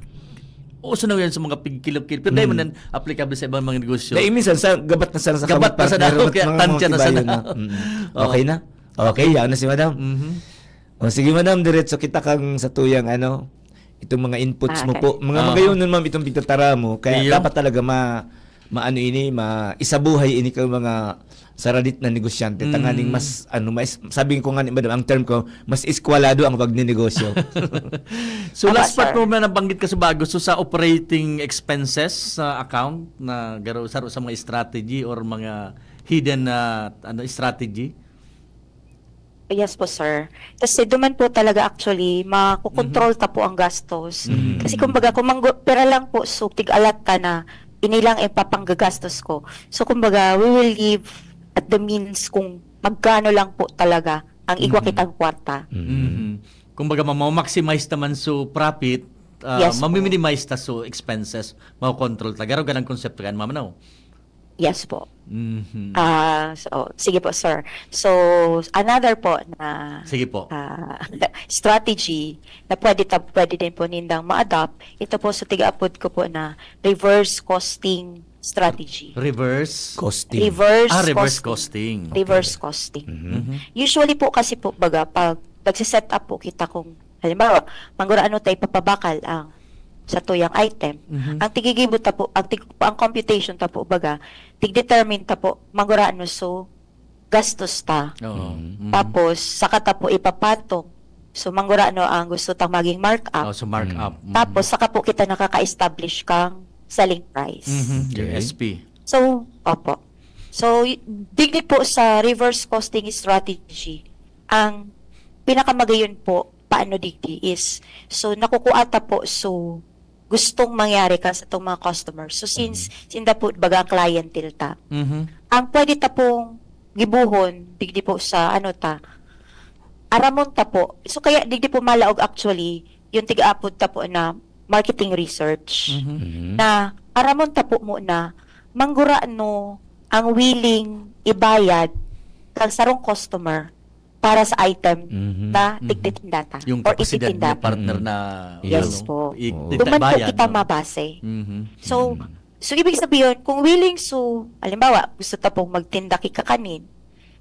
uso na yan sa mga pigkilo-kilo. Pero dahil man yan, applicable sa ibang mga negosyo. Dahil minsan, sa gabat na sana sa Gabat na kamot, sana, partner, okay, mga tansya na motibayo sana. na. Mm. Oo. Okay na? Okay, yan na si madam. Mhm. O sige madam, diretso kita kang sa tuyang ano, itong mga inputs Ah, mo okay. po. Mga Ah. magayon nun ma'am, itong pigtatara mo. Kaya Iyo. dapat talaga ma maano ini, ma isabuhay ini kang mga saradit na negosyante. Mm. Tanganing mas, ano, mas, sabi ko nga ni madam, ang term ko, mas eskwalado ang pagninegosyo. So Tama, last part sir. mo na nabanggit ka sa bago, so sa operating expenses sa account na garo saro sa mga strategy or mga hidden na ano strategy. Yes po, sir. Kasi duman po talaga actually, makokontrol ta po ang gastos. Mm. Kasi kumbaga, kung manggo, pera lang po, so tig-alat ta na ini lang ipapanggagastos ko. So kumbaga, we will live at the means kung magkano lang po talaga ang igwa Mhm. kitang kwarta. Mm. Mhm. Kumbaga, ma- ma-maximize naman so profit, ah, Yes po. mamiminimize ta so expenses, makokontrol ta. Garo ganang konsepto kan ma'am, no? Yes po. Mhm. Ah, so, sige po, sir. So, another po na Sige po. ah, strategy na pwede ta, pwede din po nindang ma-adopt, ito po sa tigaapod ko po na reverse costing strategy. Reverse. Costing. Reverse Ah, reverse costing. Costing. Reverse costing. Mhm. Mhm. Usually po kasi po baga pag nagse-set up po kita kung halimbawa, manggurano ta ipapabakal ang sa tuyang item. Mhm. Ang tigigibo ta po, ang, tig, ang computation ta po baga, tig-determine ta po manggurano so gastos ta. Oo. Mhm. Mhm. Tapos saka ta po ipapatong. So manggurano ang gusto tang maging markup. Oh, so markup. Mhm. Tapos saka po kita nakaka-establish kang selling price. Mhm. Yung Okay. S P. So, opo. So, y- digdi po sa reverse costing strategy, ang pinakamagayon po paano digdi is, so, nakukuha ta po, so, gustong mangyari kan sa itong mga customers. So, since, sinda po, baga ang clientele ta. Mhm. Ang pwede ta pong gibuhon, digdi po sa, ano ta, aramon ta po. So, kaya digdi po malaog actually, yung tig-apod ta po na marketing research. Mhm. Mhm. Na aramon ta po muna, manggurano ang willing ibayad kang sarong customer para sa item Mhm. na Mhm. tigtitinda ta Yung or kapasidad ititinda niya, ta. Partner, Mhm. na Yes ano, po. i- Oo. ita- Duman po bayad, kita no? Mabase. Mhm. So, Mhm. so ibig sabihin, kung willing, so, halimbawa, gusto ta pong magtinda ki kakanin,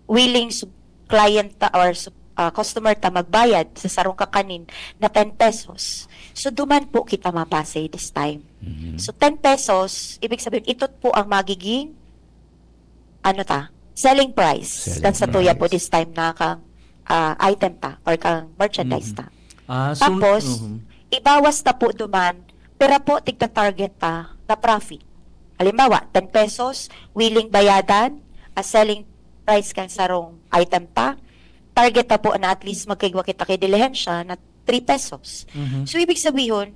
willing so client ta or so, ah, customer ta magbayad sa sarong kakanin na ten pesos. So, duman po kita Mabase this time. Mhm. So, ten pesos, ibig sabihin, ito po ang magiging, ano ta, selling price. Selling Kan sa tuya po price. This time na kang ah, item ta or kang merchandise Mhm. ta. Ah, so, Tapos, mhm. ibawas ta po duman, pera po tigta-target ta na profit. Halimbawa, ten pesos, willing bayadan, a selling price kan sarong item ta, target ta po na at least magkaigwa kita kay dilihensya na three pesos. Mhm. So, ibig sabihin,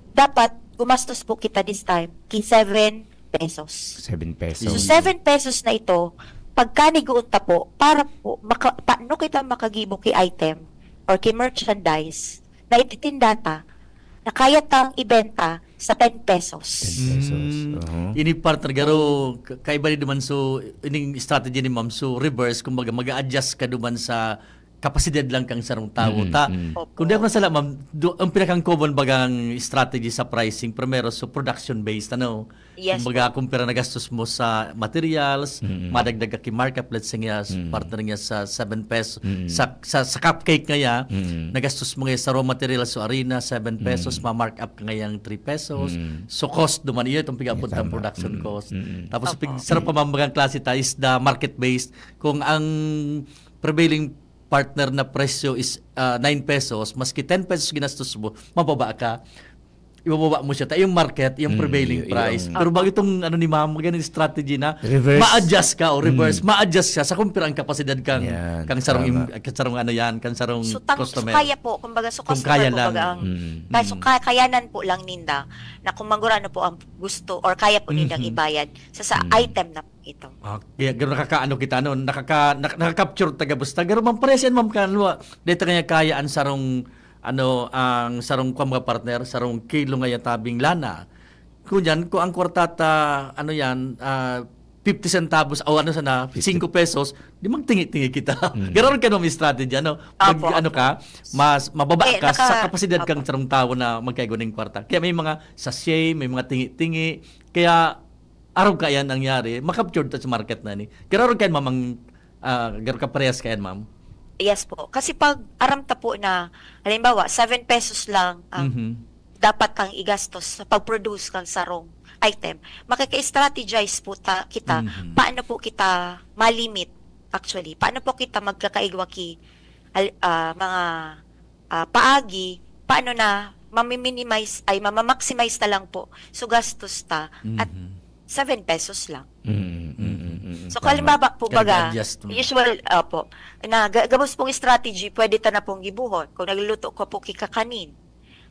dapat gumastos po kita this time ki seven pesos. Seven So, pesos. seven pesos na ito, pagkanigoon ta po, para po, maka, paano kita makagibo ki item or ki merchandise na ititinda ta, na kaya tang ibenta sa ten pesos. Ten pesos. Mm. Oho. Ini partner garo ka- kaiba din naman so ining strategy ni ma'am so reverse kumbaga mag-adjust ka duman sa kapasidad lang kang sarong tawo Mm, ta. Mm. Opo. Kung di ako nasala ma'am, do, ang pinakang common bagang strategy sa pricing primero so production based ano. Yes Kumbaga po. kung pera nagastos mo sa materials, Mm. madagdag ka ki markup let's say nga Mm. partner nga sa seven pesos Mm. sa, sa sa cupcake nga ya, Mm. nagastos mo nga sa raw materials so arena seven pesos, Mm. ma-markup ka nga yang three pesos. Mm. So cost duman iyo itong pigapod Yeah, ng tama. production Mm. cost. Mm. Tapos Opo. pig, sarap pa mambagang klase ta is the market based. Kung ang prevailing partner na presyo is ah, nine pesos, maski ten pesos ginastos mo, mababa ka. Ibababa mo siya. Ta yung market, yung Mm, prevailing y- price. yung Pero bakit itong ano ni ma'am, magandang strategy na Reverse. ma-adjust ka o reverse, Mm. ma-adjust siya sa kung pira ang kapasidad kang Yan, kang sarong tama. im- kang sarong ano yan, kang sarong So, tang, so customer. kaya po, kumbaga, so Kung customer kaya po, lang. baga ang, Mm. kaya, so, Mm. kaya, kayanan po lang ninda na kung manggurano po ang gusto or kaya po nindang Mhm. ibayad sa, sa Mm. item na po ito. Ah, kaya garo nakakaano kita no, nakaka nak- nakaka-capture taga busta. Garo man parehas yan ma'am kan wa. Dito kaya kaya ang sarong ano, ang sarong, kuwan, mga partner, sarong kilo ngaya tabing lana. Ngunyan, kung ang kwarta ta, ano yan, ah, fifty centavos o ano sana, fifty. Singko pesos, di magtingi-tingi kita. Mm. Garo kan mga strategy, ano? Mag-, Opo, ano opo. ka, mas mababa Eh, ka sa naka-, kapasidad kang opo. sarong tawo na magkaigo ning kwarta. Kaya may mga sachet, may mga tingi-tingi. Kaya arog ka yan nangyari, makaptured ta sa market na ni. Garo kan mamang, ah, garo ka parehas ka yan, ma'am. Yes po. Kasi pag aram ta po na, halimbawa, seven pesos lang ang Mhm. dapat kang igastos sa pag-produce kang sarong item, makaka-strategize po ta, kita, Mhm. paano po kita ma-limit, actually. Paano po kita magkakaigwa ki, al-, ah, mga, ah, paagi, paano na mami-minimize, ay, mama-maximize na lang po. So, gastos ta at Mhm. seven pesos lang. Mm, mm, mm, mm, So, tama. Halimbawa po, baga, Kaiga-adjust mo. usual, opo, na ga-, gabos pong strategy, pwede ta na pong gibuhon. Kung nagluluto ka po ki kakanin,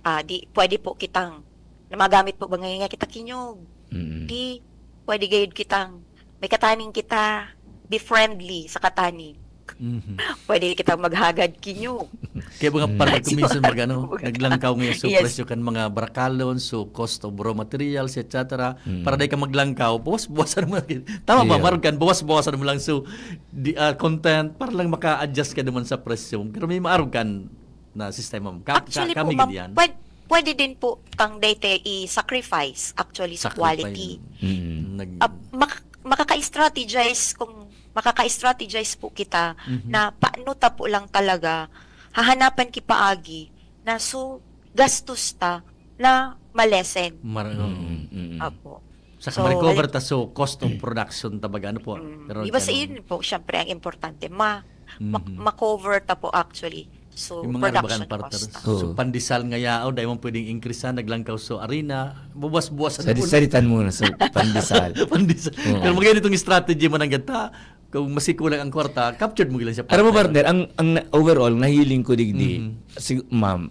ah, di, pwede po kitang, na magamit po ba ngayon nga kita kinyog? Mm. Di, pwede gayud kitang, may kataning kita, be friendly sa kataning. Mhm. Pwede kitang maghagad kinyog. Kaya mga Mm. partner, kung minsan mag-ano, Mag- naglangkaw ngayon sa Yes. presyo kan mga brakalon, so cost of raw materials, et cetera. Mm. Para dai ka maglangkaw, bawas-bawasan mo lang. Tama ba, Iyo. Marog kan? Bawas-bawasan mo lang. So, di, ah, content, para lang maka-adjust ka naman sa presyo. Pero may maarog kan na sistema. Ka-, Actually ka-, po, kami ma'am, gid yan. pwed-, pwede din po tang daytoy i-sacrifice actually sa Sacrifice. quality. Mm. Nag- Ah, mak-, makaka-strategize kung, makaka-strategize po kita Mhm. na paano ta po lang talaga hahanapan ki paagi na so gastos ta na ma-lessen. Mar-, oo. Mm, mm, mm. Opo. Saka So, ma-recover halim- ta, so cost of production ta baga, ano po? Mm. Pero Di ba sa ano, yun po, syempre, ang importante, ma-, ma-, Mhm. ma-cover ta po actually. So, Yung mga production arbakan partners. cost. So, Oo. pandesal nga yao, dahil mo pwedeng increase na, naglangkaw so arena, buwas-buwas Sali-, salitan mo na sa pandesal. Pandesal. Oo. Pero maganda itong strategy mo nang gata, kung masikulang ang kwarta, captured mo lang siya, Alam mo, partner. partner, ang, ang na-, overall, nahiling ko digdi, Mhm. si, ma'am,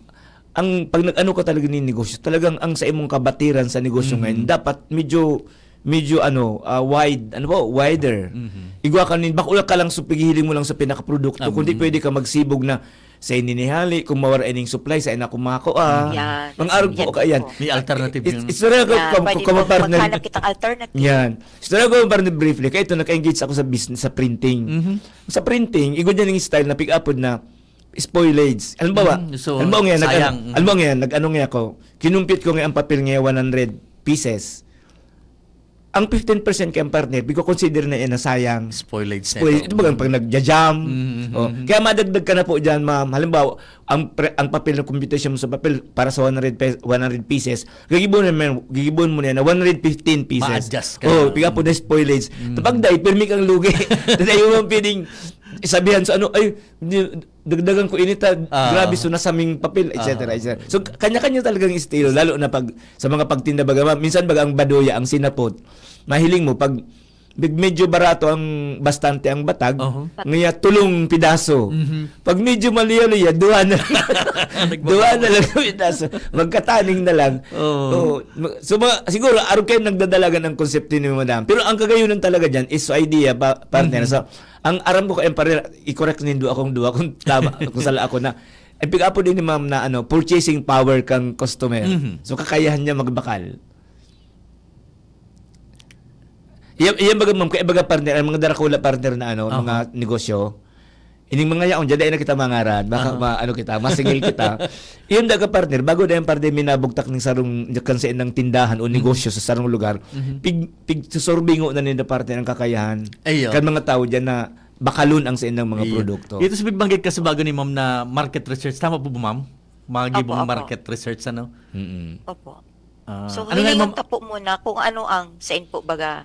ang pag nag-ano ka talaga ni negosyo, talagang ang sa imong kabatiran sa negosyo Mhm. ngayon, dapat medyo, medyo ano, ah, wide, ano ba, wider. Mhm. Igwa ka nin, bako ka lang sa paghihiling mo lang sa pinakaprodukto, Ah, kundi mm. pwede ka magsibog na sa ininihali, kung mawara ining supply, sa ina kumakua. Yan. Mga arog po Yan ka yan. po. May alternative Is-, yun. Istorya ko, Yan, kam-, pwede kam-, po partner. maghanap kitang alternative. Yan. Istorya ko, partner, briefly. Kaya ito, naka-engage ako sa business, sa printing. Mhm. Sa printing, igo niya ng style na pick-up na spoilage. Halimbawa, Mm, so, halimbawa ngayon, nag-, sayang. halimbawa ngayon, nag-ano nga ako, kinumpit ko nga ang papel nga one hundred pieces. Ang fifteen percent kay ang partner, biko consider na yan na sayang. Spoilage na Spoil-, ito. ito ba pag nagja-jam? Mm, mm, Oh, mm. kaya madagdag ka na po dyan, ma'am. Halimbawa, ang pre-, ang papel na computation mo sa papel para sa one hundred pe-, one hundred pieces, gigibon mo yan, gigibon mo na yan na one hundred fifteen pieces. Ma-adjust ka Oh, na. piga po na spoilage. Mm. Tapag dahil, pirmi kang lugi. Dahil mo pwedeng sabihan sa ano, "Ay, di, dagdagan ko init, ah. Ah. Grabe, so nasaming papel," et cetera, Ah. et cetera. So, k-, kanya-kanya talagang estilo, lalo na pag, sa mga pagtinda, baga, ma-, minsan, baga, ang baduya, ang sinapot. Mahiling mo, pag, pag medyo barato ang, bastante ang batag, Oho. ngaya tulong pidaso. Mhm. Pag medyo maliya-liya, duwa na lang. Nagbabawas. Duwa na lang ang pidaso. Magkataning na lang. Oo. Oo. Ma-, so, mga, siguro, arog kayo nagdadalagan ang konsepto ni Madam. Pero ang kagayunan talaga dyan is idea, pa-, partner. Mhm. So, ang aram ko kayang pare, i-correct nindo akong duwa kung tama, kung sala ako na. Ang pick-up din ni ma'am na, ano, purchasing power kang customer. Mhm. So, kakayahan niya magbakal. Iyan, iyan baga, ma'am, kaya baga partner, ang mga darakula partner na, ano, Aha. mga negosyo, ining mga yaon, dyan, dahil na kita mangaran, baka Aha. ma-, ano kita, masingil kita. Iyan daga partner, bago na yung partner, minabugtak ng sarong, kan sa inang tindahan o Mhm. negosyo sa sarong lugar, Mhm. pig-, pig-, susurbingo na ninda partner ang kakayahan. Ayo. Kan mga tao dyan na bakalon ang sa inang mga Iya. produkto. Ito sa pagbanggit ka sa bago ni ma'am na market research. Tama po ba, ma'am? Mga Opo, gibong opo. market research, ano? Mm-mm. Opo. Ah, So, ano nga, hilingon ma'am? ta po muna kung ano ang, sain po baga,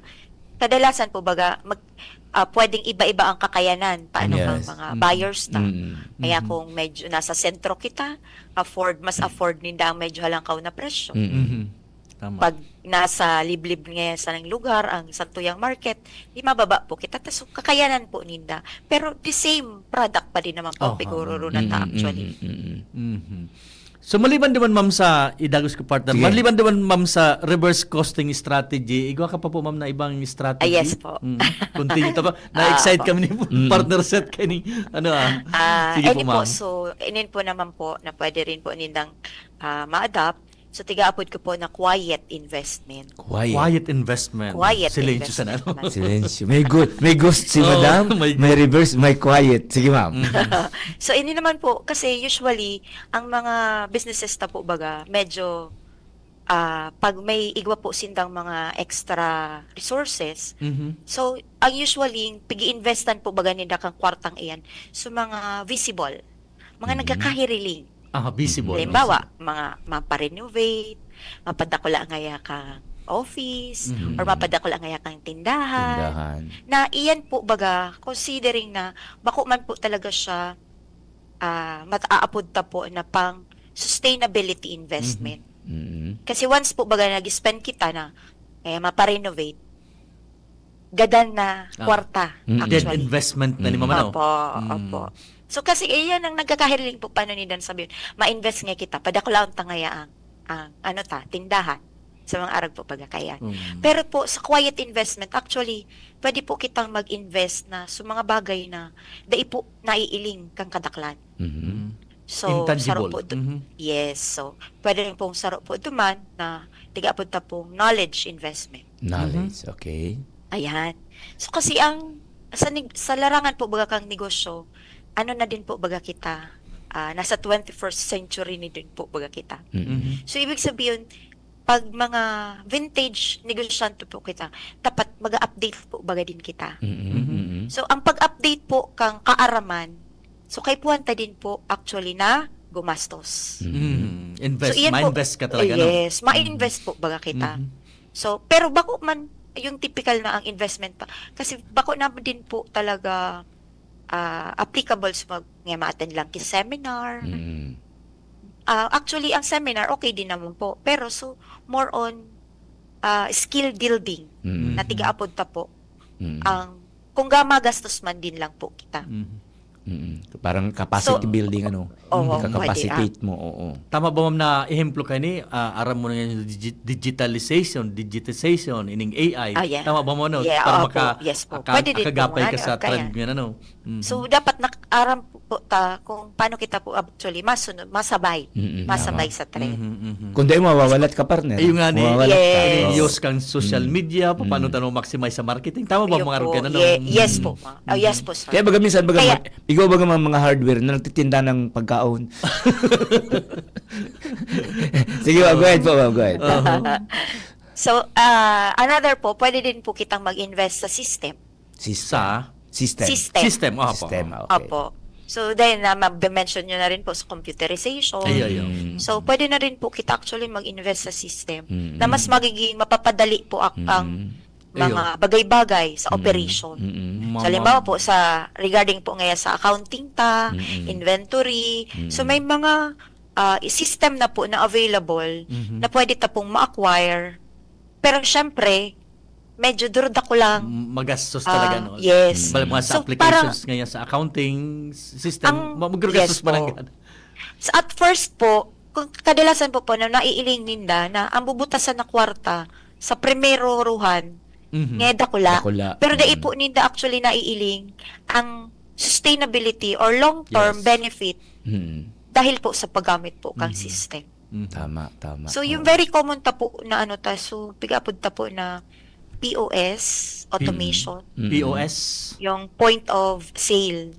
kadalasan po baga, mag-, ah, pwedeng iba-iba ang kakayanan, paano Yes. kang mga Mm. buyers ta. Mm. Kaya Mhm. kung medyo nasa sentro kita, afford, mas Mm. afford ninda ang medyo halangkaw na presyo. Mm. Mhm. Tama. Pag nasa liblib nga sa nang lugar ang santuyang market, di mababa po kita. Tas kakayanan po ninda. Pero the same product pa din naman po, Oho. pigururo na ta Mm, mm, actually. mm, mm, mm. Mhm. So, maliban naman, ma'am, sa idagos ko, partner, Sige. maliban naman, ma'am, sa reverse costing strategy, igwa ka pa po, ma'am, na ibang strategy? Ah, yes po. Mm. Continue ta ba? Na-excite Ah, kami ni Mm. partner Seth kani. Ano ah? Ah, Sige po, ini po, ma'am. So, inin po naman po na pwede rin po nindang ah, ma-adapt. So, tiga-apod ko po na quiet investment. Quiet. Quiet investment. Quiet Silensyo sana. investment naman. Silensyo. May good, may ghost si Oo, madam, may may reverse, may quiet. Sige, ma'am. Mm. So, ini naman po, kasi usually, ang mga businesses ta po baga, medyo ah, pag may igwa po sindang mga extra resources, Mhm. so, ang usually, pag-iinvestan po baga ninda kang kwartang iyan sa mga visible, mga Mhm. nagkakahiriling. Ah, visible. Halimbawa, mga maparenovate, mapadakula ngaya kang office, Mhm. or mapadakula ngaya kang tindahan. Tindahan. Na iyan po baga, considering na bako man po talaga siya ah, mat-aapod ta po na pang sustainability investment. Mm. Kasi once po baga nag-spend kita na, eh, maparenovate, gadan na Ah. kwarta, Mm. Dead actually. investment na ni Mm. ma'am, ano? Opo, Mm. opo. So kasi iyan ang nagkakahiling po paano ni Dan sabi yun, ma-invest nga kita, padakulaon ta ngaya ang, ang ano ta, tindahan. Sa mga arog po baga kaya. Mm. Pero po sa quiet investment, actually, pwede po kitang mag-invest na sa mga bagay na dai po naiiling kang kadaklan. Mhm. Mm. So, Intangible. saro po do- Mhm. Yes, so pwede rin pong saro po duman na tiga po ta pong knowledge investment. Knowledge, okay. Ayan. So kasi ang sa nig- sa larangan po baga kang negosyo, ano na din po baga kita, ah, nasa twenty-first century ni din po baga kita. Mm. Mhm. So ibig sabihin, pag mga vintage negosyante po kita, dapat mag-update po baga din kita. Mm, Mhm. mm. So ang pag-update po kang kaaraman, so kaipuhan ta din po actually na gumastos. Mm. Mm. Invest, So, iyan po, ma-invest ka talaga, no? Yes, ma-invest po baga kita. Mhm. So, pero bako man yung typical na ang investment pa. Kasi bako naman din po talaga ah, applicable sa mag, nga ma-attend lang ki seminar. Mm. Ah, actually, ang seminar, okay din naman po. Pero so, more on ah, skill building Mm. na tiga-apod ta po. Mm. Ang, kung ga magastos man din lang po kita. Mhm. Mm. Parang capacity So, building, ano? oo, Ika-capacitate pwede, mo, oo. Tama ba, ma'am, na ehemplo kaini, ah, aram mo na yung digi- digitalization, digitization, ining A I? Ah, yeah. Tama ba mo, no? Yeah, Para opo. maka, Yes po. aka- Pwede din po, akagapay ka ano, sa kaya. Trend ngayon, ano? Mm. So, dapat nak-aram po ta kung paano kita po actually masunod, masabay. Mm-mm, masabay tama. sa trend. Mhm, mhm. Kung di, mawawalat ka, partner. Ayun nga ni, Mawawalat ka. Yes. Yung Oo. use kang social Mm. media, paano Mm. tayo maximize sa marketing? Tama ba, Yun mga po. Rugano? Ye- yes Mm. po, ma. Oh, yes po, sir. Kaya baga minsan, baga, Kaya- mag- ikaw baga mga, mga hardware na nagtitinda ng pagkaon. Sige, ma'am, go ahead po, ma'am, go ahead. Uh-huh. So, ah, another po, pwede din po kitang mag-invest sa system. System. Sa? System. System. System, opo. System, okay. Opo. So, then, na ma-mention nyo na rin po sa computerization. Ay, ay, ay. Mm. So, pwede na rin po kita actually mag-invest sa system Mm. na mas magiging mapapadali po ak- ang Mm. mga bagay-bagay sa Mm. operation. Mm. Mama- So, halimbawa po, sa regarding po ngayon sa accounting ta, Mm-mm. inventory. Mm. So, may mga ah, system na po na available Mhm. na pwede ta pong ma-acquire. Pero syempre, medyo durda ko lang. M- Magastos Ah, talaga, no? yes. Bali, mga sa So, applications ngayon sa accounting s- system, Ang- ma- magrugastos yes pa lang po. yan. Sa at first po, kung kadalasan po po na naiiling ninda na ang bubutasan na kwarta sa primero ruhan, Mhm. nga dakula. Dakula. Pero dai Mm. po ninda actually naiiling ang sustainability or long-term Yes. benefit Mm. dahil po sa paggamit po kang Mhm. system. Mhm. Tama, tama. So, yung Oo. very common ta po na ano ta, so, pigapod ta po na P O S, automation, Mm. P O S. yung point of sale.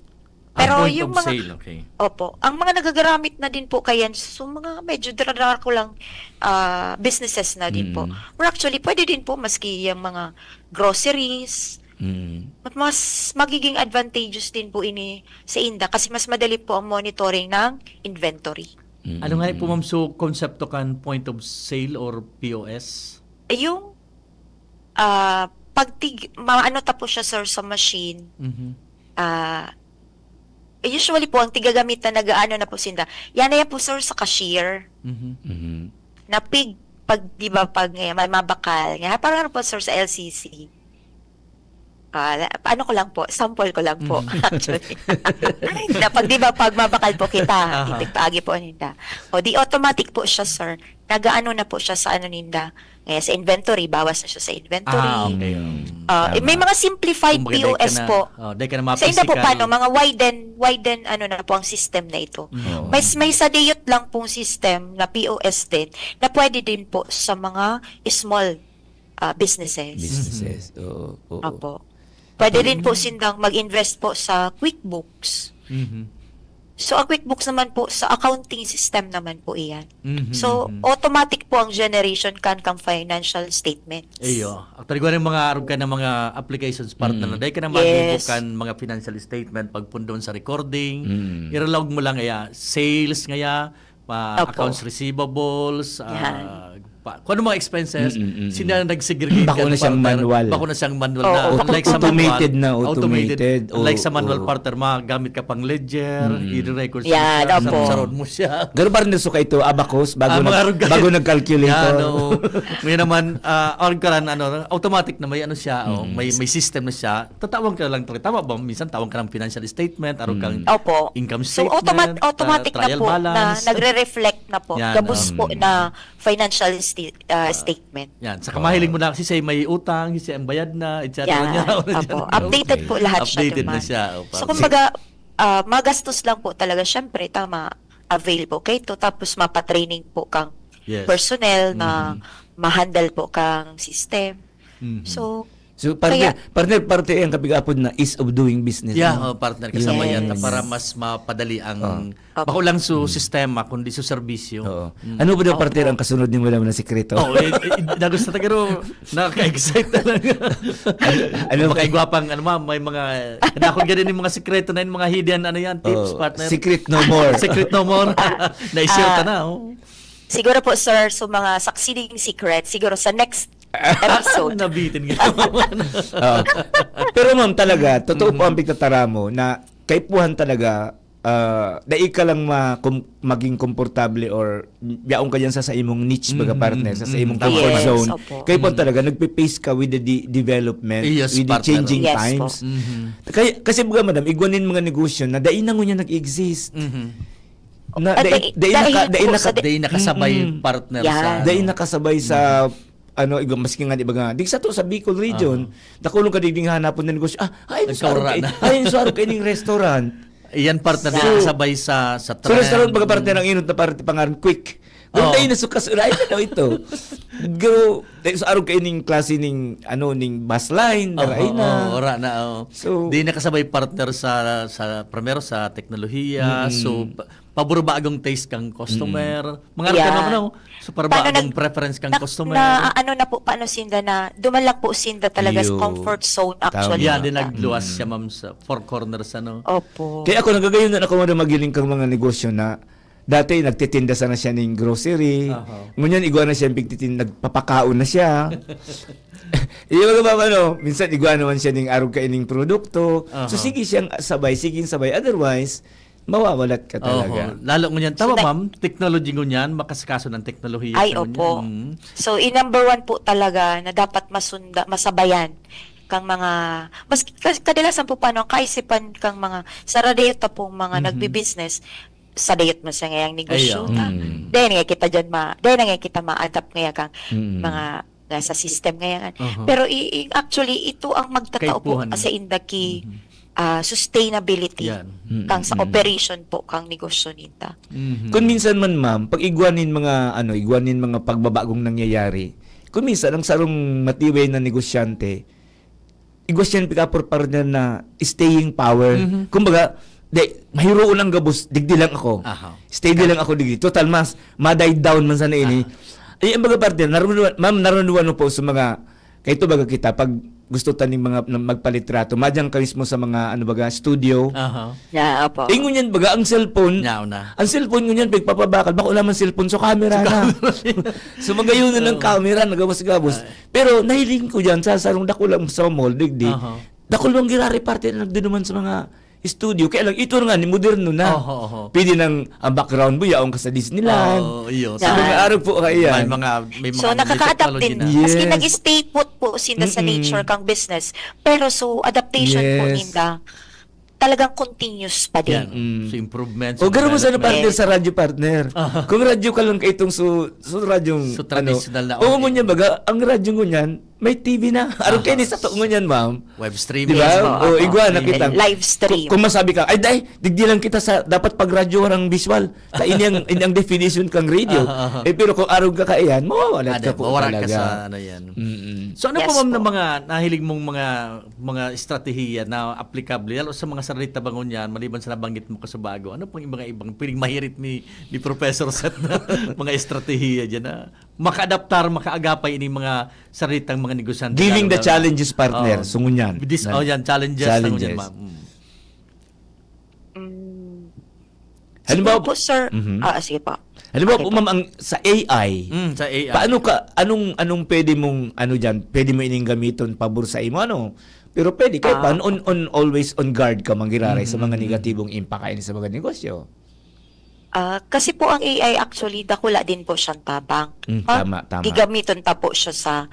Ah, Pero point yung of mga, sale, okay. Opo, ang mga nagagaramit na din po kayan, so mga medyo dara-dara ko lang ah, businesses na din po. Mm. Or actually, pwede din po maski yung mga groceries, Mm. mas, mas magiging advantageous din po ini sa inda kasi mas madali po ang monitoring ng inventory. Mm. Ano nga po, ma'am, so konsepto kan point of sale or P O S? Eh, yung ah, pag tig, ma, ano ta po siya, sir, sa machine, Mhm. ah, usually po, ang tigagamit na nag-aano na po sinda, yan na yan po, sir, sa cashier. Mhm. Mhm. Na pig, pag, di ba, pag eh, may mabakal, nga, parang ano po, sir, sa L C C. Ah, la- ano ko lang po, sample ko lang po, Mhm. actually. Na pag, di ba, pag mabakal po kita, Aha. itigpaagi po ninda. O di automatic po siya, sir. Nagaano na po siya sa ano ninda. Ngayon sa inventory, bawas na siya sa inventory. Ah, okay. Mm. Ah, Tama. may mga simplified Kumbaga, P O S dahil ka na, po. oh, dahil ka na Sa inda po, ma-physical. Paano? Mga widen, widen ano na po ang system na ito. Mm. Oo. May, may sadiyot lang pong system na P O S din na pwede din po sa mga small ah, businesses. Businesses. Oo, oo. Opo. Pwede rin po sindang mag-invest po sa QuickBooks. Mhm. So, ang QuickBooks naman po, sa accounting system naman po iyan. Mhm, So, mhm. automatic po ang generation kan kang financial statement. Iyo. Actually, kung anong mga arog ka ng mga applications partner Mm. na dahil ka na Yes. magbubukan mga financial statement, pagpundon sa recording, Mm. iralog mo lang kaya, sales ngaya, ah, Opo. accounts receivables, ah, Yan. pa, kung ano mga expenses, Mm, mm, mm. sila na nag-segregate Bako yan, na siyang partner. manual. Bako na siyang manual Oo, na. bako Unlike sa Automated manual, na, automated. Oo, Unlike sa manual oo. partner, magamit ka pang ledger, Mm. i-record Yan, sa opo. sarod mo siya. Pero parang nasuka ito, abacus, bago, Ah, mga nag, arog ka- bago nag-calculator. Yan, oo. Ngayon naman, ah, arog ka lang, ano, automatic na may ano siya, oh, Mm. may may system na siya. Tatawan ka lang talaga. Tama ba? Minsan tawag ka ng financial statement, arog kang Mm. Opo. income So, statement, automat- ah, automatic na trial po balance. Na nagre-reflect na po. Yan, Gabos um, po na financial sti- ah, statement. Yan. Saka mahiling mo na kasi siya may utang, siya ang bayad na, et cetera. Yan. Yan, ano dyan. Opo. Updated po lahat siya Updated na naman. siya. Opo. So, kumbaga, ah, magastos lang po talaga. Siyempre, tama, avail po kayo. Tapos, mapatraining po kang Yes. personnel na Mhm. ma-handle po kang system. Mhm. So, So, partner, Kaya- partner, parte yan kapag-apod na ease of doing business. Yeah, no? oh, partner, kasama Yes. yan na para mas mapadali ang, Oh. Opo. bako lang su sistema, kundi su serbisyo. Oo. Mm. Ano ba daw, Opo. partner, ang kasunod ni Madam na sikreto? Oh, eh, eh, dagusto ta, pero nakaka-excite talaga. Ano ba? Makigwapang, ano, ma'am, may mga, kadakol ganun yung mga sikreto na yung mga hidden, ano yan, tips, Oh, partner. secret no more. Secret no more. Na-share ta Ah. na, oh. Siguro po, sir, so mga succeeding secret, siguro sa next episode. Nabitin nga. Oo. Pero ma'am, talaga, totoo po Mhm. ang pagtatara mo na kaipuhan talaga, ah, dai ka lang ma- kum- maging komportable or yaon ka dyan sa, sa imong niche, baga, Mhm, partner, sa, sa mhm. imong Tama. comfort Yes, zone. Opo. Kaipuhan Mhm. talaga, nagpipace ka with the de- development, Yes, with the partner. changing Yes po. times. Mhm. Kaya, kasi baga, madam, igwa nin mga negosyo na dai na ngunyan nag-exist. Mhm. Na, Ah, dai, dai- dai, dai naka, po dai, naka, sa Dai nakasabay Mm-mm. partner Yeah. sa, Dai ano. nakasabay sa, ano, iba, maski nga, di ba nga, di sa to, sa Bicol region, Aha. nakulong ka digding hanapon na negosyo, ah, ay, sa Nagkawara kay, na. ay, sa kay ning restaurant. Iyan partner, So, dai nakasabay sa, sa So, restaurant, trend. Baga, partner, ang inot na parte pangaran, Quick. Pero Oo. dai na sukas, ay na daw ito. Go, dai sa arog kay ning klase ning, ano, ning bus line, Oo, daray na. oo, wala na, oo. So, Di nakasabay partner sa, sa, primero sa teknolohiya, Mm-mm. so, pa- pabor bagong taste kang customer. Mga Yeah. ano, ano, so, para Paano bagong nag- preference kang na, customer. Na, ano na po, paano sinda na, duman lang po sinda talaga sa Iyo. comfort zone, Tama. actually. Yeah, di nagluwas Mm. siya, ma'am, sa four corners, ano. Opo. Kaya ako nagagayon na ako, madam, magiling kang mga negosyo na dati nagtitinda sana siya ning grocery. Aha. Ngunyan, igwa na siya pigtitin-, nagpapakaon na siya. Iyo, mga ba, ano, minsan igwa naman siya ning arog kaining produkto. So, Aha. sige siyang sabay, sige sabay. Otherwise, mawawalat ka talaga. Oho. Lalo ngunyan, tama, So, na- ma'am, technology ngunyan, makasikaso ng teknolohiya Ay, ka opo. ngunyan. Mm. So, in number one po talaga na dapat masunda, masabayan kang mga, mas, kas- kadalasan po paano, ang kaisipan kang mga, sarado ta pong mga Mhm. nagbi-business, sadayot man siya ngayang negosyo Ay, oo. ta. Mm. Dahil nga kita dyan, ma, dahil nga kita ma-adapt ngaya kang Mm. mga nasa system ngaya nga. Aha. Pero i, i, actually, ito ang magtatao po Kaipuhan. sa indaki Mhm. ah, sustainability Yan. Mm, kang sa mm. operation po kang negosyo ninda. Mhm. Kung minsan man, ma'am, pag igwa nin mga, ano, igwa nin mga pagbabagong nangyayari, kung minsan, ang sarong matiway na negosyante, igwa siya ng pika-, partner na staying power. Mhm. Kumbaga, di, mahiroon ang gabos, digdi lang ako. Aha. Stay di lang ako digdi. Total, mas, ma-die down man sana ini. Aha. Ay, ang mga partner, nararamdaman, ma'am, nararamdaman mo po sa mga, kaya ito baga kita, pag gusto ta ning mga na magpalitrato, madyang ka mismo sa mga, ano baga, studio. Aha. Yeah, opo. Eh, ngunyan baga, ang cellphone, Yaw na. ang cellphone ngunyan, pagpapabakal, bako lamang cellphone, so camera na. So, magayon na ng Oo. camera, nagabos-gabos. Ay. Pero nahiling ko dyan, sa sarong dako lang sa mall, digdi, Aha. dako lang girareparte na nagduduman sa mga studio, kaya lang ito nga ni moderno na. Oho, oho. Pwede nang ang background mo, yaon ka sa Disneyland. Oo, iyo. Sa mga arog po kaya. May mga, may mga So, nakaka-adapt technology din. na. Yes. Maski nag-stay put po sinda sa Mm-mm. nature kang business. Pero so, adaptation po Yes. ninda, talagang continuous pa din. Yan. Mm. So, improvements, O garo mo sa development. partner sa radyo partner. Aha. Kung radyo ka lang kaitong so, so radyong So, traditional na Oo, audio. ngunyan baga, ang radyo ngunyan, may T V na. Araw Aha. kayo ni sa to ngunyan, ma'am. Web Di streaming. ba? Yes, O, oo. igwa, Streaming. nakita. Live stream. Kung, kung masabi ka, ay, dai, digdi lang kita sa, dapat pag radyo warang visual. Ta ini ang, ini ang definition kang radio. Aha, aha. Eh, pero kung arog ka kaiyan, mawawala Ada, ka po mawala ka talaga. sa ano yan. Mm-mm. So ano po Yes ma'am na po. mga nahiling mong mga mga estratehiya na applicable lalo sa mga sarili tabang ngunyan maliban sa nabanggit mo kasubago? Ano pang mga ibang pwedeng mahirit ni ni Professor Seth na mga estratehiya diyan na makaadaptar, makaagapay ini mga sarili tang mga negosyante? Giving lalo the na- challenges, partner. Oo. So, ngunyan. This, Na- oh, yan, challenges, na challenges. ngunyan, ma'am. Mm. Mm. Halimbawa Siguro po, sir. Mhm. Ah, sige po. Halimbawa Okay po, po. ma'am, ang, sa A I, Mm, sa A I. paano ka, anong, anong pwede mong, ano dyan, pwede mo ining gamiton pabor sa imo, ano? Pero pwede, kaya Ah. paano, on, on, always on guard ka, manggiraray sa mga Mhm. negatibong impact kayo sa mga negosyo? Ah, kasi po ang A I actually, dakula din po siyang tabang. Mm, Ha? tama, tama. Gigamiton ta po siya sa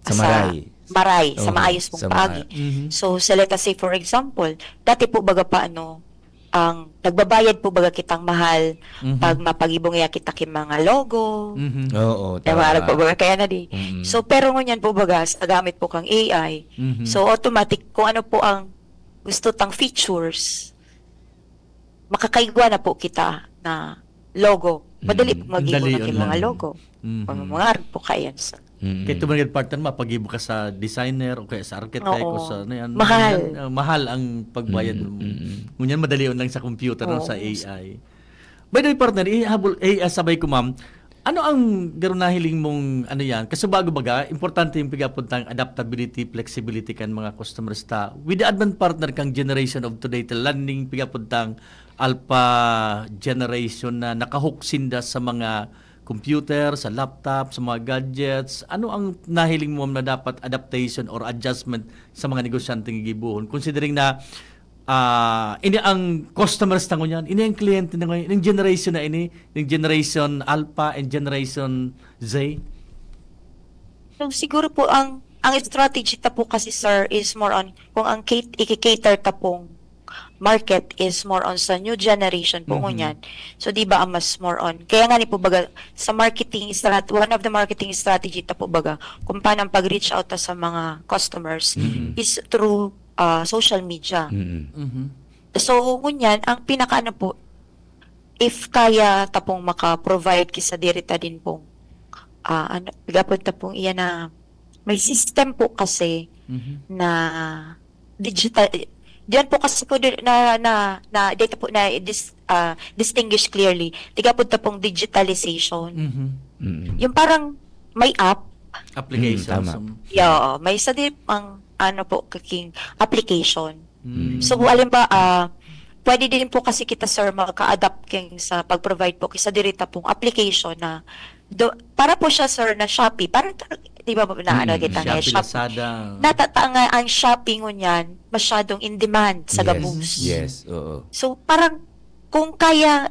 Sa maray. maray, sa Oo, maayos pong sa paagi. maray. Mhm. So, so let us say for example, dati po baga pa ano, ang nagbabayad po baga kitang mahal Mhm. pag mapagibong iya kita ki mga logo. Mhm. Oo, Diba? tama. Arog po baga kaya na di. Mm. So, pero ngunyan po baga, sa gamit po kang A I, Mhm. so automatic kung ano po ang gusto tang features, makakaigwa na po kita na logo. Madali Mm. po magibo Madali na ki lang. mga logo. Mhm. Kung mga arog po kaya sa Mm. Kaya ito mga partner, mapagibo ka sa designer o kaya sa architect Oo. o sa ano yan. Mahal. Yan, ah, mahal ang pagbayad. Mm, mo. mm, mm. Ngunyan madali lang sa computer no, Oo. sa A I. By the way, partner, ihabol, eh, ah, sabay ko, ma'am, ano ang garo nahiling mong ano yan? Kasi bago baga, importante yung pigapuntang adaptability, flexibility kan mga customers ta. With the advent partner kang generation of today, landing pigapuntang alpha generation na nakahook sinda sa mga computer, sa laptop, sa mga gadgets. Ano ang nahiling mo na dapat adaptation or adjustment sa mga negosyanteng gigibohon? Considering na ah, ini ang customers na ngunyan, ini ang kliyente na ngunyan, ini ang generation na ini, yung generation Alpha and generation Z. So, siguro po ang ang strategy ta po kasi, sir, is more on kung ang cat- i-cater ta pong market is more on sa new generation po Mhm. ngunyan. So, di ba, ang mas more on. Kaya nga ni po baga, sa marketing strat one of the marketing strategy ta po baga, kung paano ang pag-reach out ta sa mga customers Mhm. is through ah, social media. Mm. Mhm. So, ngunyan, ang pinakaano po, if kaya ta pong maka-provide ki sadiri ta din pong, ah, ano, gapon ta pong iyan na may system po kasi Mhm. na digital, diyan po kasi ko din na, na, na, dito po na dis, ah, distinguish clearly. Tiga po ta pong digitalization. Mhm. Mm. Yung parang may app, Applications. Mm, tama. um, yeah, may sadiri ang ano po, kaking application. mm. So, halimbawa, ah, pwede din po kasi kita, sir, maka-adapt king sa pag-provide po kisa diri ta pong application na do, para po siya, sir, na Shopee. Parang, di ba, na ano, Mm, kita nga, Shopee, Shopee. Lazada. Natata nga ang Shopee ngunyan, masyadong in demand sa Yes, gabos. Yes, oo. So, parang, kung kaya,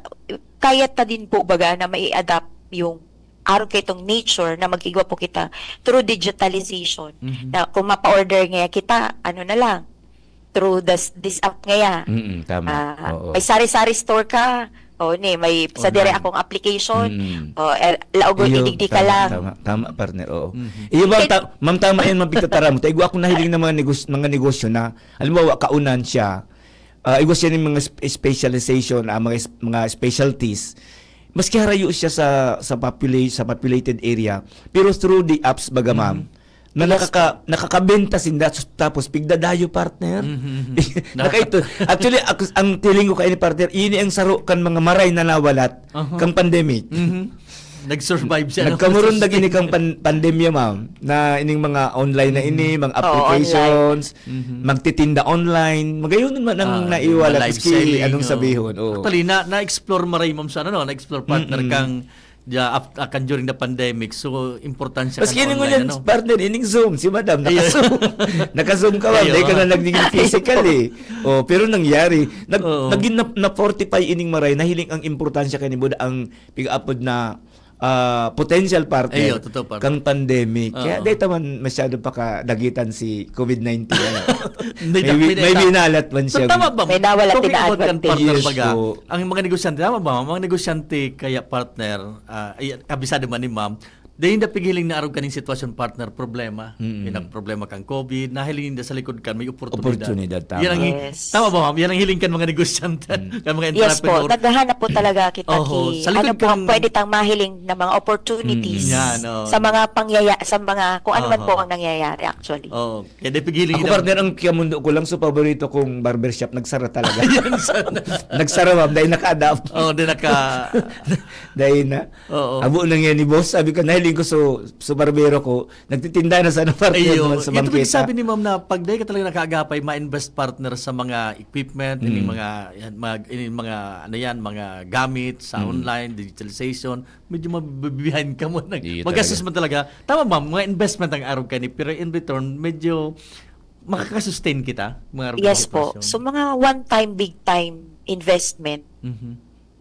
kaya ta din po baga na mai-adapt yung araw kay itong nature na mag-igwa po kita through digitalization. Mhm. Na kung mapa-order nga kita, ano na lang, through this, this app ngaya. Mm, tama. Ah, Oo. May sari-sari store ka. O, ni, may sa dire Online. akong application. Mm. O, el- laog o Iyo, idigdi ka tama, lang. Tama, tama, partner. Oo. Mhm. Iyo ba, Kaya- ta- ma'am, tama yan, ma'am, pigtatara mo. Tayo, ako nahiling ng mga negos- mga negosyo na, halimbawa, kaunan siya, ah, igwa siya ng mga sp- specialization, ah, mga s- mga specialties. Maski harayo siya sa sa populate sa populated area, pero through the apps baga, ma'am, na Yes, nakaka nakakabenta sinda, tapos pigdadayo, partner. Mhm. Nakaito. Actually, ako, ang feeling ko kay ni partner, ini ang saro kan mga maray na nawalat Aha. kang pandemic. Mhm. Nag-survive siya. Nagkamurundag ini kang pan- pandemya, ma'am, na ining mga online na ini, mga Oo, applications, Mhm. magtitinda online. Magayon man ang Ah, naiwalat, live maski selling, anong oh. Sabihon. Oo. Actually, na, na-explore maray, ma'am, sa ano, no? Na-explore partner Mm-mm. kang Yeah, af-, ah, kan during the pandemic. So, importansya kan Maski nung online, ngunyan, ano? partner, ining Zoom, si madam, Ayun. naka-Zoom. Naka-Zoom ka, ma'am. Ayun. Dahil ka na nagiging physical, eh. Oh, pero nangyari. Nag-, Oo. naging na-, na-fortify ining maray, nahiling ang importansya kani Buda, ang pig-apod na, ah, potential partner Ayun, totoo, partner. kang pandemic. Kaya Oo. dahil taman masyado pa kadagitan si covid nineteen, ano. May May wi-, may may wi-, nalat man So, siya. tama ba? May nawala, Talking about kan tinaadvantage. partner Yes baga, po. ang mga negosyante, tama ba? Ang mga negosyante kaya partner, ah, ay, kabisado man ni ma'am, dahil na pighiling na arog kaning sitwasyon, partner, problema. Mm. May nagproblema kang covid, nahiling ninda sa likod kan may oportunidad. Oportunidad, tama. Yan ang hi-, Yes. tama ba, ma'am? Yan ang hiling kan mga negosyante, Mm. kan mga Yes po, entrepreneur. naghahanap po talaga kita Oho, ki-, sa likod ano po ang kang pwede tang mahiling na mga opportunities Mm. Yan, oo. sa mga pangyaya-, sa mga kung ano man Oho. po ang nangyayari actually. Oo. Kaya di pigiling Ako, kita. partner, ang kiyamundo ko lang, so paborito kong barbershop, nagsara talaga. Yan, sana. Nagsara, ma'am, dahil naka-adapt. Oo, di naka- Dahil na, Oo. abo na nga ni boss, sabi ko, nahiling ko, so, so barbero ko, nagtitinda na sana, partner, Ayo, naman sa ito bangketa. Sabi ni ma'am na pag dahil ka talaga nakaagapay, ma-invest, partner, sa mga equipment, ining Mm. mga, yan, mga, ining mga, ano yan, mga gamit sa Mm. online, digitalization, medyo mabibihain ka mo. Iyo Magastos talaga. man talaga. Tama, ma'am, mga investment ang arog kaini, pero in return, medyo makakasustain kita, mga arog na Yes po. sitwasyon. So, mga one-time, big-time investment Mhm.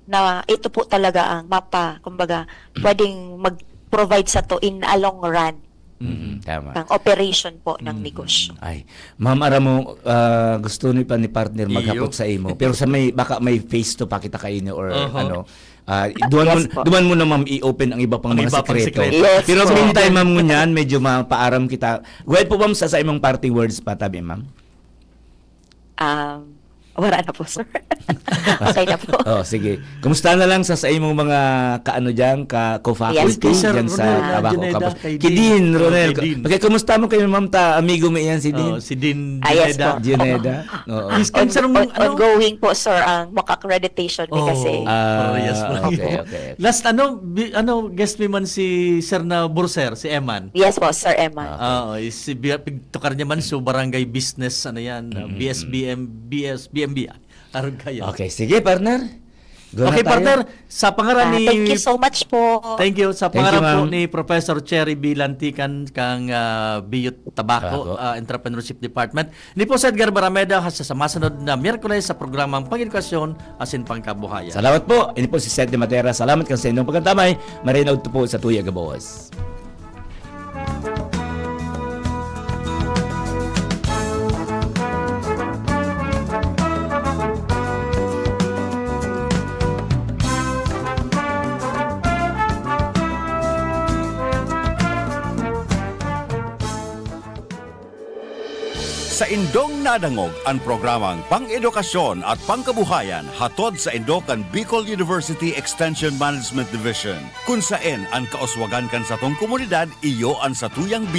na ito po talaga ang mapa-, kumbaga, pwedeng mag-provide sato in a long run Mhm, tama. ng operation po ng Mhm. negosyo. Ay, ma'am, aram mo, ah, gusto ni pa ni partner Iyo. maghapot sa imo, pero sa may, baka may phase two pa kita kaini or Aha. ano, ah, duman Yes mo, po. duman mo na, ma'am, i-open ang iba pang Ang mga iba pang sikreto. sikreto. Yes Pero po. meantime, ma'am, ngunyan, medyo mapaaram kita. Go ahead po, ma'am, sa, sa imong parting words pa, tabi, ma'am. Um, wala na po, sir. Okay na po. Oh, sige. Kumusta na lang sa, sa imong mga kaano diyan, ka co-faculty Yes, po. Sir diyan sa Ronel, ah, Tabaco Juneda, Campus? kay Kay Dean. Dean Oh, Ronel. kay Dean. Pagka kumusta mo kayo, ma'am, ta, amigo mo iyan, si Dean? Oh, si Dean Ah, yes Juneda. po. Juneda. Oo. Is On-, concern mong, on-, ano? ongoing po, sir, ang mock accreditation, eh, Oh, kasi. Ah, parehas lang okay, yun. okay, okay. Last, ano, bi-, ano, guest mi man si Sir na Burser, si Eman. Yes po, Sir Eman. Ah, okay. Oo, is si Bi-, pigtukar niya man, so barangay business, ano yan, uh, Mm, mm, mm. B S B M, B S B M B, ah, arog kayo. Okay, sige, partner. Go na Okay, tayo. partner, sa pangaran Ah, ni thank you so much po. Thank you. Sa Thank you, pangaran po ma'am. ni Professor Cherry B. Lantican, kang, ah, Biyot Tabaco, Tabaco. ah, Entrepreneurship Department. Ni po si Edgar Barameda, hasta sa masunod na Miyerkules sa programang Pang-edukasyon asin Pangkabuhayan. Salamat po. Ini po si Seth de Matera. Salamat kan sa inyong pagkantabay. Marinaw to po sa Tuya Gabos. Saindong nadangog an programang Pang-edukasyon at Pangkabuhayan hatod saindo kan Bicol University Extension Management Division, kun saen an kauswagan kan satong komunidad iyo an satuyang bi-